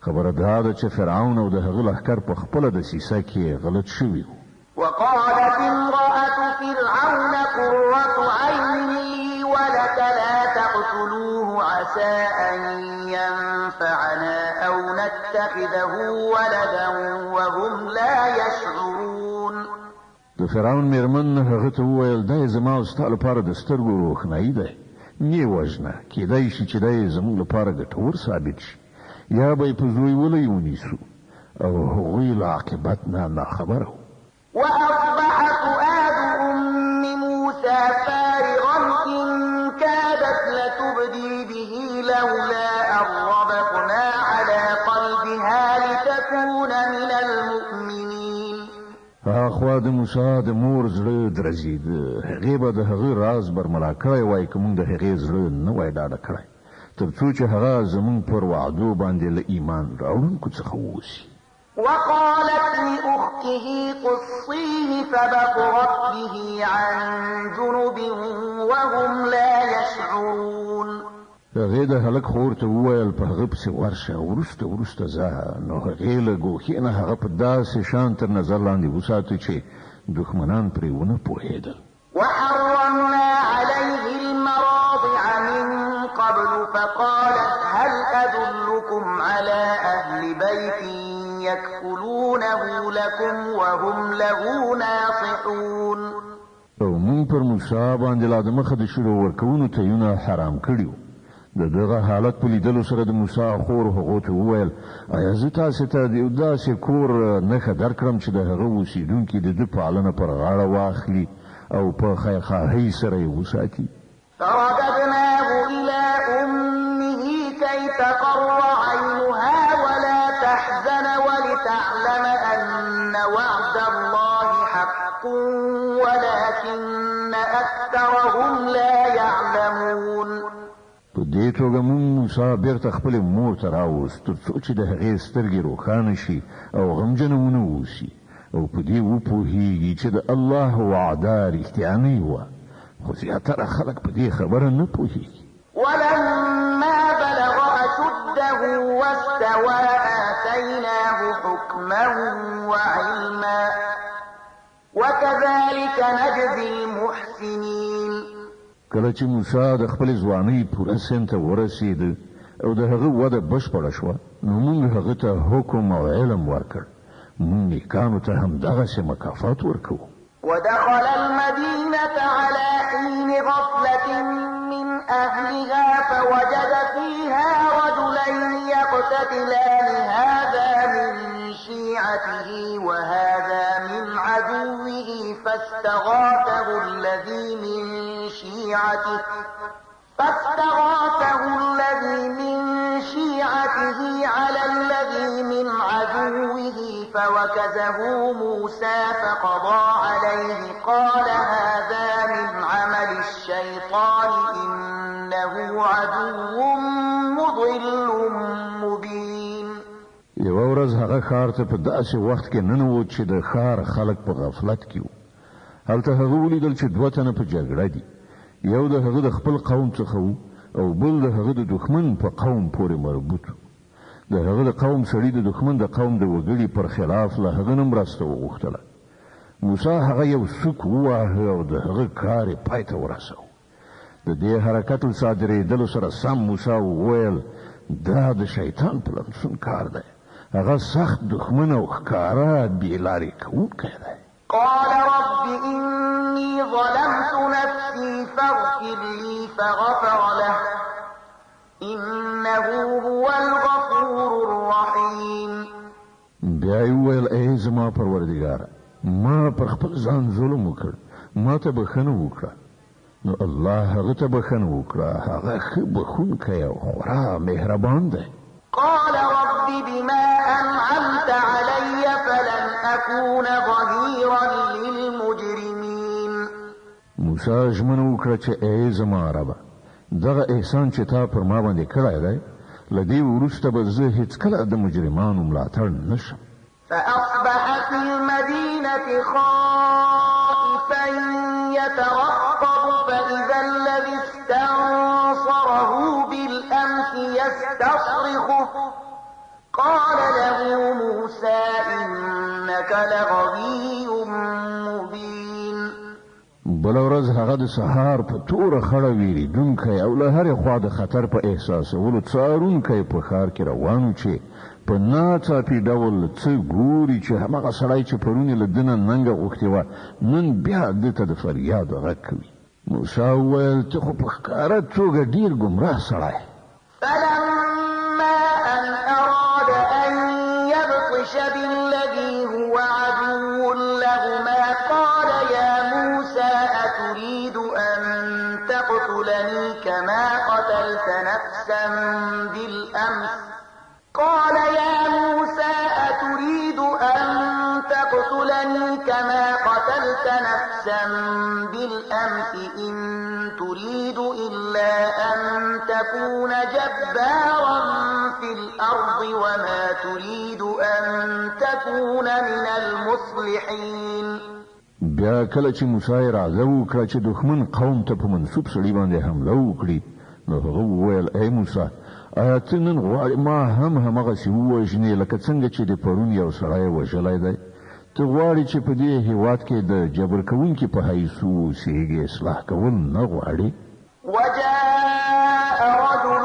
خبره دا ده چې فرعون او د هغه لښکر په خپله دسیسه کې غلط شوي وو. وقالت امرأة فرعون قرة عين لي ولك لا تقتلوه عسى أن ينفعنا أو نتخذه ولدا وهم لا يشعرون. د فرعون میرمن هغه ته وویل دا زما او ستا لپاره د سترګو روښنایي ده، نه وژنه، کېدای شي چې دا یې زموږ لپاره ګټور ثابت شي یا به یې په زویولۍ ونیسو. او هغوی له عاقبت نه ناخبره وو. وأصبح فؤاد أم موسى فارغا إن كادت لتبدي به لولا أن ربطنا على قلبها لتكون من المؤمنين. اخوا د موسی د مور زړه درزید، هغې به د هغه راز برملا کړی وای که موږ د هغې زړه نه وای ډاډه کړی، تر څو چې هغه زموږ پر وعدو باندې له ایمان راوړونکو څخه واوسي. وقالت لأخته قصيه فبصرت به عن جنب وهم لا يشعرون. هغې د هلک خور ته وویل په هغه پسې ورشه، وروسته وروسته ځه. نو هغې له ګوښې نه هغه په داسې شان تر نظر لاندې وساته چې دښمنان پرې ونه پوهېدل. وحرمنا عليه المراضع من قبل فقالت هل أدلكم على أهل بيت يكفلونه لكم وهم له ناصحون. او مونږ پر موسی باندې لا د مخه د شیدو ورکولو تیونه حرام کړي وو. د دغه حالت په لیدلو سره د موسی خور هغو ته وویل ایا زه تاسې ته د یو داسې کور نښه درکړم چې د هغه اوسېدونکي د ده پالنه پر غاړه واخلي او په خیرخواهۍ سره یې وساتي؟ فرددناه إلى أمه كي تقر عينها ولا تحزن ولتعلم أن وعد الله حق ولكن أكثرهم لا يعلمون. په دې توګه موږ موسی بیرته خپلې مور ته راوست تر څو چې د هغې سترګې روښانه شي او غمجنه ونه اوسي او په دې وپوهیږي چې د الله وعده رښتیانۍ وه، خو زیاتره خلک په دې خبره نه پوهیږي. ولما بلغ أشده واستوى آتيناه حكما وعلما وكذلك نجزي المحسنين. کله چې موسی د خپلې ځوانۍ پوره سن ته ورسېد او د هغه وده بشپړه شوه، نو موږ هغه ته حکم او علم ورکړ. موږ نیکانو ته هم دغسې مکافات ورکوو. ودخل المدينة على حين غفلة من أهلها فوجد فيها رجلين يقتتلان هذا من شيعته وهذا من عدوه فاستغاثه الذي من شيعته على الذي من عدوه فوكزه موسى فقضى عليه قال هذا من عمل الشيطان إنه عدو مضل مبين. یوه ورځ هغه ښار ته په داسې وخت کې ننوت چې د ښار خلک په غفلت کې وو. هلته هغه ولیدل چې دوه تنه په جګړه دي، یو د هغه د خپل قوم څخه و او بل د هغه د دښمن په قوم پورې مربوط و. د هغه د قوم سړي د دښمن د قوم د وګړي پر خلاف له هغه نه مرسته وغوښتله. موسی هغه یو سوک وواهه او د هغه کار یې پای ته ورساوه. د دې حرکت له صادرېدلو سره سم موسی وویل، دا د شیطان په لمسون کار دی، هغه سخت دښمن او ښکاره بې لارې کوونکی دی. قال رب إني ظلمت نفسي فاغفر لي فغفر له إنه هو الغفور الرحيم. بیا یې وویل، ای زما پروردګاره، ما پر خپل ځان ظلم وکړ، ما ته بښنه وکړه. نو الله هغه ته بښنه وکړه، هغه ښه بښونکی او خورا مهربان دی. قال رب بما أنعمت علي فلن أكون ظهيرا للمجرمين. موسی ژمنه وکړه چې ای زما ربه، دغه احسان چې تا پر ما باندې کړی دی، له دې وروسته به زه هیڅکله د مجرمانو ملاتړ نه شم. فأصبح في المدينة خائفا يترقب فإذا الذي استنصره بالأمس يستصرخه قال له موسى إنك لغوي مبين. بله ورځ هغه د سهار په توره خړه ویریدونکی او له هرې خوا د خطر په احساسولو څارونکی په ښار کې روان و چې په ناڅاپي ډول څه ګوري چې هماغه سړی چې پرون یې له ده نه ننګه غوښتې وه نن بیا ده ته د فریاد غږ کوي. موسی وویل، ته خو په ښکاره توګه ډېر ګمراه سړی. فلما أن أراد أن يبطش بالذي هو عدو لهما قال يا موسى أتريد أن تقتلني كما قتلت نفسا بالأمس قال يا موسى أتريد أن تقتلني كما قتلت نفسا بالأمس إن تريد إلا أن تكون جبارا في الأرض وما تريد أن تكون من المصلحين. بیا کله چې موسی اراده وکړه چې دښمن قوم ته په منسوب سړي باندې حمله وکړي، نو هغه وویل، ای موسی، آیا ته نن غواړې ما هم هماغسې ووژنې لکه څنګه چې د پرون یو سړی وژلی دی؟ ته غواړې چې په دې هیواد کې د جبر کوونکي په حیث واوسېږې، اصلاح کول نه غواړې؟ وجاء رجل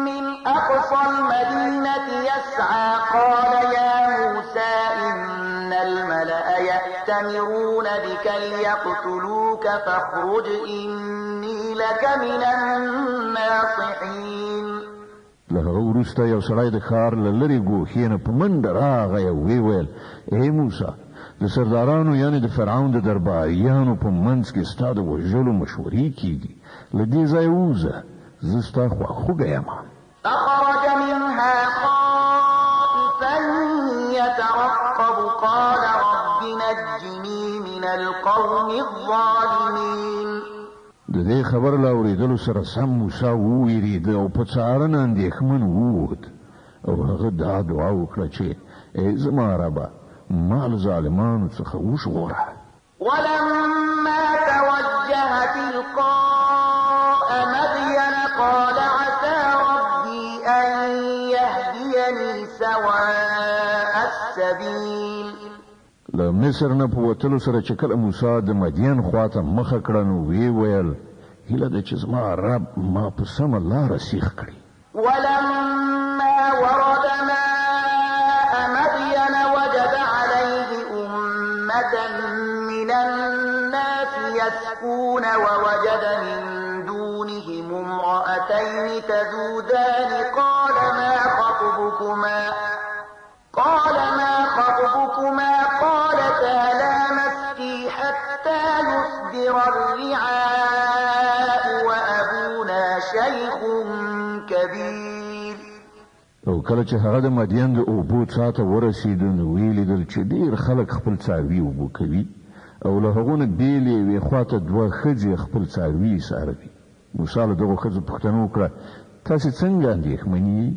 من أقصى المدينة يسعى قال يا موسى إن الملأ يأتمرون بك ليقتلوك فاخرج إني لك من الناصحين. له هغه وروسته یو سړی د ښار له لرې ګوښې نه په منډه راغی او ویې ویل، ای موسی، د سردارانو یعنې د فرعون د درباریانو په منځ کې ستا د وژلو مشورې کیږي، له دې ځایه ووځه، زه ستا خواخوږی یم. فخرج منها خائفا يترقب قال رب نجني من القوم الظالمين. د دې خبر له اورېدلو سره سم موسی وویرېده او په څارنه اندېښمن ووت او هغه دا دعا وکړه چې ای زما ربه، ما له ظالمانو څخه وژغوره. ولما توجه تلقاء مدين قال عسى ربي أن يهديني سواء السبيل. له مصر نه په وتلو سره چې کله موسی د مدین خواته مخه کړه، نو ویې ویل، هیله ده چې زما رب ما په سمه لاره سیخ کړي. ولما ورد ماء مدين وجد عليه أمة من الناس يسقون ووجد من دونهم امرأتين تذودان قال ما خطبكما قالتا لا صدر الرعاء وأبونا شيخ كبير. او کله چې هغه د مدین د اوبو څاه ته ورسېد، نو ویې لیدل چې ډېر خلک خپل څاروي اوبه کوي او له هغو نه بېلې یوې خوا ته دوه ښځې خپل څاروي ایساروي. موسی له دغو ښځو پوښتنه وکړه، تاسې څنګه اندېښمنې یئ؟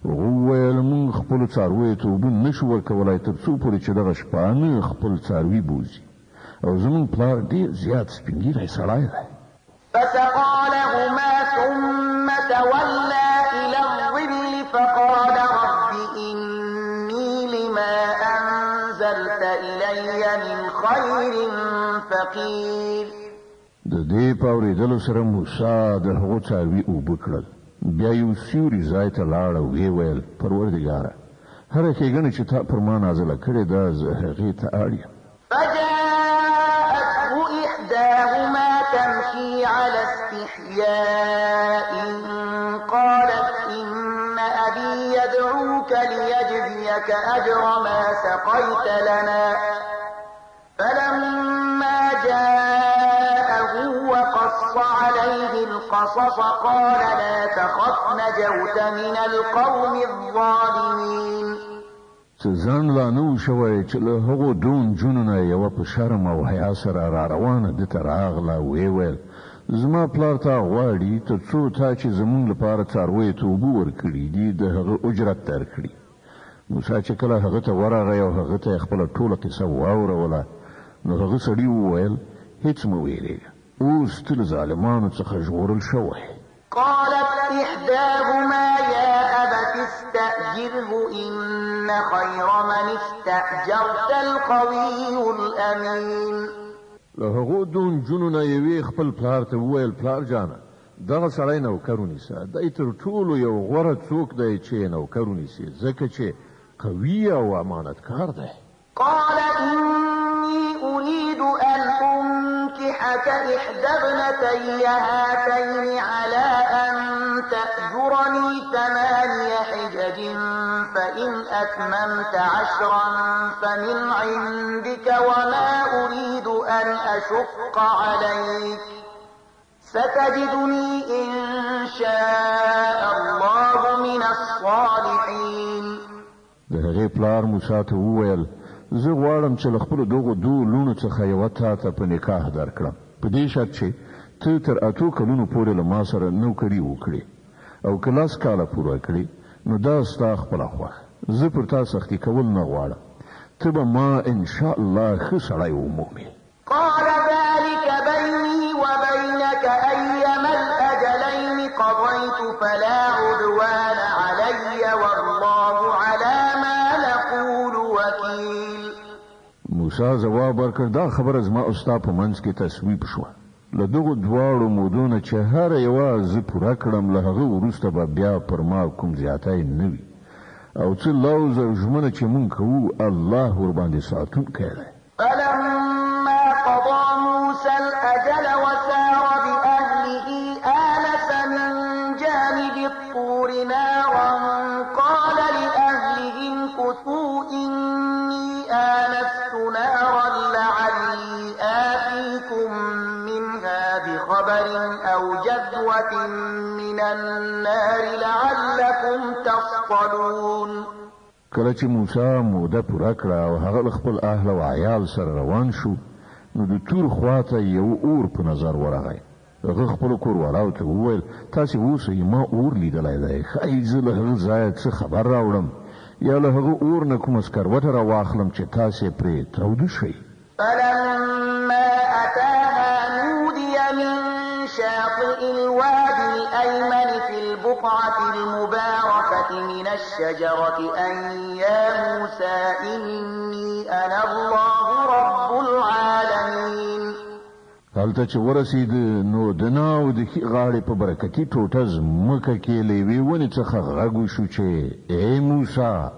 هغو وویل، مونږ خپلو څارویو ته اوبه نه شو ورکولای تر څو پورې چې دغه شپانه خپل څاروي بوځي، او زمونږ پلار ډېر زیات سپین ږیری سړی دی. فسقى لهما ثم تولى إلى الظل فقال رب إني لما أنزلت إلي من خير فقير. د دې په اورېدلو سره موسی د هغو څاروي اوبه کړل، بیا یو سیوري ځای ته لاړ او ویې ویل، پروردګاره، هره ښېګڼه چې تا پر ما نازله کړې ده، زه هغې ته اړ یم. فجاءته إحداهما تمشي على استحياء قالت إن أبي يدعوك ليجزيك أجر ما سقيت لنا فلما جاءه وقص عليه القصص قال لا تخف نجوت من القوم الظالمين. څه ځنډ لا نه و شوی چې له هغو دوو نجونو نه یوه په شرم او حیا سره را روانه ده ته راغله، ویې ویل، زما پلار تا غواړي تر څو تا چې زمونږ لپاره څارویو ته اوبه ورکړي دي د هغه اجرت درکړي. موسی چې کله هغه ته ورغی او هغه ته یې خپله ټوله قصه واوروله، نو هغه سړي وویل، هیڅ مه ویرېږه، اوس ته له ظالمانو څخه ژغورل شوی. قالت إحداهما يا أبت استأجره إن خير من استأجرت القوي الأمين. له هغو دوو نجونو نه یوې خپل پلار ته وویل، پلار جانه، دغه سړی نوکر ونیسه، دی تر ټولو یو غوره څوک دی چې نوکر ونیسي، ځکه چې قوي او امانتکار دی. قال إني أريد أن أنكحك إحدى ابنتي هاتين على أن تأجرني 8 حجج فإن أتممت 10 فمن عندك وما أريد أن أشق عليك ستجدني إن شاء الله من الصالحين. د هغې پلار موسی ته وویل، زه غواړم چې له خپلو دغو دوو لوڼو څخه یوه تا ته په نکاح درکړم، په دې شرط چې ته تر 8 کلونو پورې له ما سره نوکري وکړې، او که 10 کاله پوره کړې نو دا ستا خپله خوښه، زه پر تا سختي کول نه غواړم، ته به ما ان شاء الله ښه سړی ومومې. قال ذلك بيني وبينك أيما الأجلين قضيت فلا عدوان علي والله على ما نقول وكيل. موسی ځواب ورکړ، دا خبره زما او ستا په منځ کې تصویب شوه، له دغو دواړو مودو نه چې هره یوه زه پوره کړم، له هغه وروسته به بیا پر ما کوم زیاتی نه وي، او څه لوظ او ژمنه چې مونږ کوو الله ورباندې ساتونکی دی. فلما قضى موسى الأجل وسار بأهله آنس من جانب الطور نارا قال لأهله امكثوا إني آنست نارا لعلي آتيكم منها بخبر أو جذوة من النار لعلكم تصطلون. کله چې موسی موده پوره کړه او هغه له خپل اهل او عیال سره روان شو، نو د تور خواته یو اور په نظر ورغی. هغه خپلو کوروالاو ته وویل، تاسې اوسئ، ما اور لیدلی دی، ښایي زه له هغه ځایه څه خبر راوړم یا له هغه اور نه کومه سکروټه راواخلم چې تاسې پرې تاوده شئ. فلما أتاها نودي من شاطئ الوادي الأيمن في البقعة المباركة من الشجرة أن يا موسى إني أنا الله رب العالمين. هلته چې ورسېد نو د ناو د ښي غاړې په برکتي ټوټه ځمکه کې له یوې ونې څخه غږ وشو چې ای موسی،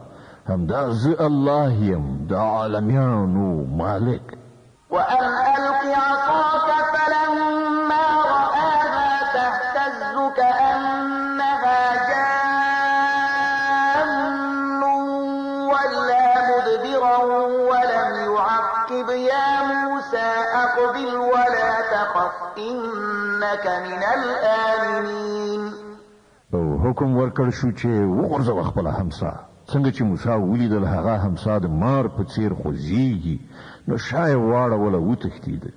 همدا زه الله یم، د عالمیانو مالک. وأن ألق عصاك فلما رآها تهتز كأنها جان ولا مدبرا ولم يعقب يا موسى أقبل ولا إنك من الآمنين. او حکم ورکړ شو چې وغورځوه خپله همسا. څنګه چې موسی ولیدل هغه همسا د مار په څیر خوځېږي، نو شا یې واړوله، وتښتېده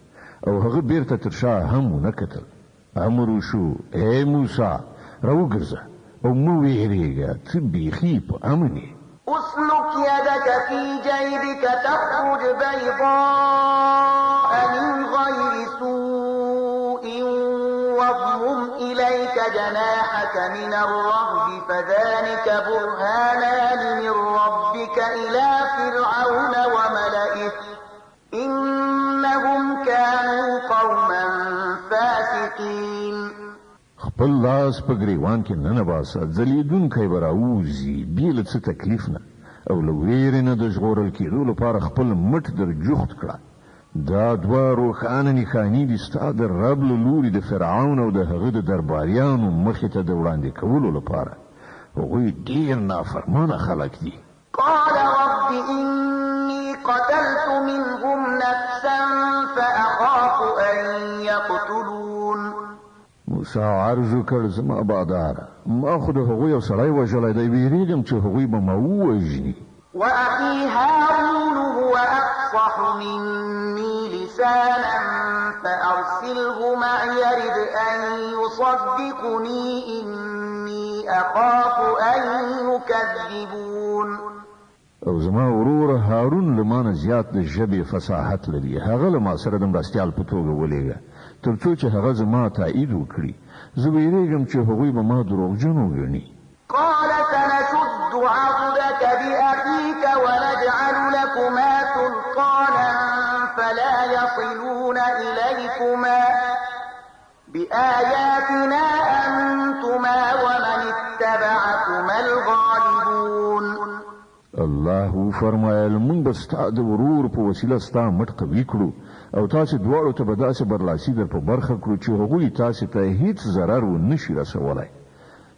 او هغه بیرته تر شا هم ونه کتل. امر وشو، ای موسی، راوګرځه او مه وېرېږه، ته بیخي په امن یې. اسلك يدك في جيبك تخرج بيضاء من غير سوء واضمم إليك جناحك من الرهب فذلك برهانان من ربك إلى فرعون وملئه إنهم كانوا قوما فاسقين. خپل لاس په ګریوان کې ننه باسه، ځلېدونکی به راووځي بې له څه تکلیف نه، او له وېرې نه د ژغورل کېدو لپاره خپل مټ در جوخت کړه. دا دوه روښانه نښانې دي ستا د رب له لوري د فرعون او د هغه د درباریانو مخې ته د وړاندې کولو لپاره. هغوی ډېر نافرمانه خلک دي. قال رب إني قتلت منهم نفسا فأخاف أن يقتلون. موسی عرض وکړ، زما باداره، ما خو د هغوی یو سړی وژلی دی، وېرېږم چې هغوی به ما ووژني. وأخي هارون هو أفصح مني لسانا فأرسله معي رد أن يصدقني إني أخاف أن يكذبون. او زما ورور هارون له ما نه زیات د ژبې فصاحت لري، هغه له ما سره د مرستیال په توګه ولېږه تر څو چې هغه زما تایید وکړي. زه وېرېږم چې هغوی به ما دروغجن وګڼي. قال سنشد عضدك بأخيك ونجعل لكما سلطانا فلا يصلون إليكما بآياتنا أنتما ومن اتبعكما الغالبون. الله وفرمایل، موږ به ستا د ورور په وسیله ستا مټ قوي کړو او تاسې دواړو ته به داسې برلاسي در په برخه کړو چې هغوی تاسې ته هیڅ ضرر ونشي رسولی.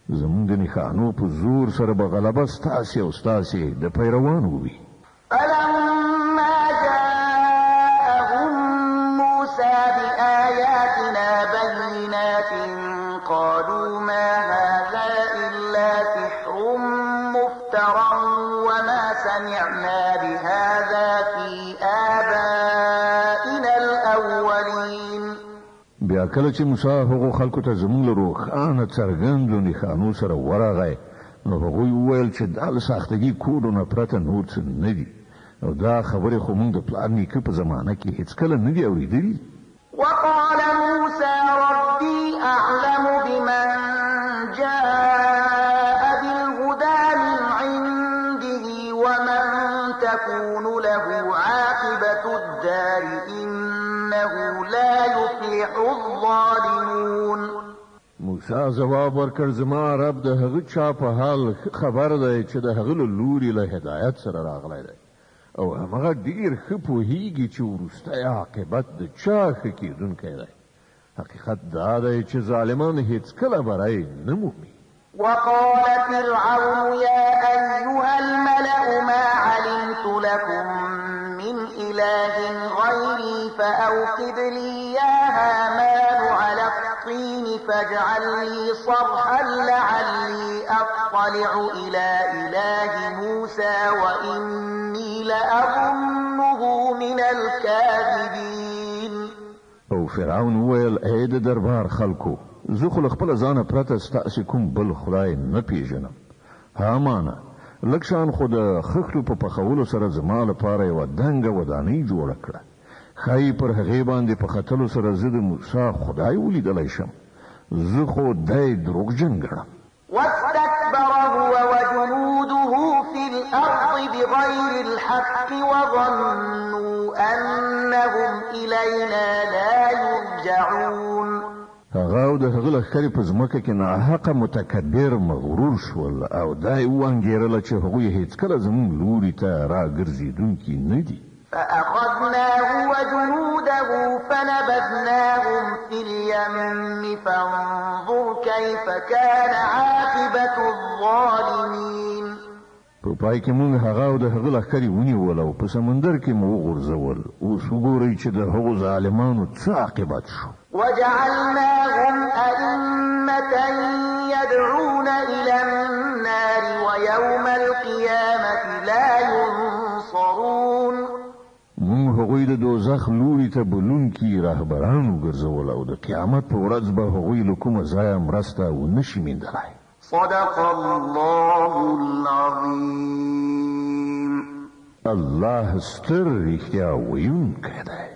زموږ د نښانو په زور سره به غلبه ستاسې او ستاسې د پیروانو وي. فلما جاءهم موسى بآياتنا بينات قالوا ما هذا إلا سحر مفترى وما سمعنا بهذا في آبائنا الأولين. بیا کله چې موسی هغو خلکو ته زموږ له روښانه څرګندو نښانو سره ورغی، نو هغوی وویل چې دا له ساختګي کوډو نه پرته نور څه نه دي، او دا خبرې خو موږ د پلار نیکه په زمانه کې هیڅکله نه دي اورېدلي. وقال موسى ربي أعلم بمن جاء بالهدى من عنده ومن تكون له عاقبة الدار إنه لا يفلح الظالمون. موسی ځواب ورکړ، زما رب د هغه چا په حال خبر دی چې د هغه له لوري له هدایت سره راغلی دی، او همغه ډېر ښه پوهېږي چې وروستی عاقبت د چا ښه کېدونکی دی. حقیقت دا دی چې ظالمان هیڅکله بری نه مومي. وقال فرعون يا أيها الملأ ما علمت لكم من إله غيري فأوقد لي يا هامان على الطين فاجعل لي صرحا لعلي أطلع إلى إله موسى وإني لأظنه من الكاذبين. او فرعون وویل، ای د دربار خلکو، زه خو له خپله ځانه پرته ستاسې کوم بل خدای نه پیژنم. هامانه، لږ شان خو د خښتو په پخولو سره زما لپاره یوه دنګه ودانۍ جوړه کړه، ښایي پر هغې باندې په ختلو سره زه د موسی خدای ولیدلی شم. زه خو دی دروغجن ګڼم. واستكبر هو وجنوده في الأرض بغير الحق وظنوا أنهم إلينا لا يرجعون. هغه او د هغه لښکرې په ځمکه کې ناحقه متکبر مغرور شول، او دا یې وانګېرله چې هغوی هیڅکله زموږ لوري ته راګرځېدونکي نه دي. فأخذناه وجنوده فنبذناهم في اليم فانظر كيف كان عاقبة الظالمين. په پای کې موږ هغه او د هغه لښکرې ونیول او په سمندر کې مو وغورځول. اوس وګورئ چې د هغو ظالمانو څه عاقبت شو. وجعلناهم أئمة يدعون إلى النار ويوم القيامة لا ينصرون. مونږ هغوی د دوزخ لوري ته بلونکي رهبران وګرځول او د قیامت په ورځ به هغوی له کومه ځایه مرسته ونشي میندلای. صدق الله العظیم. الله ستر رښتیا ویونکی دی.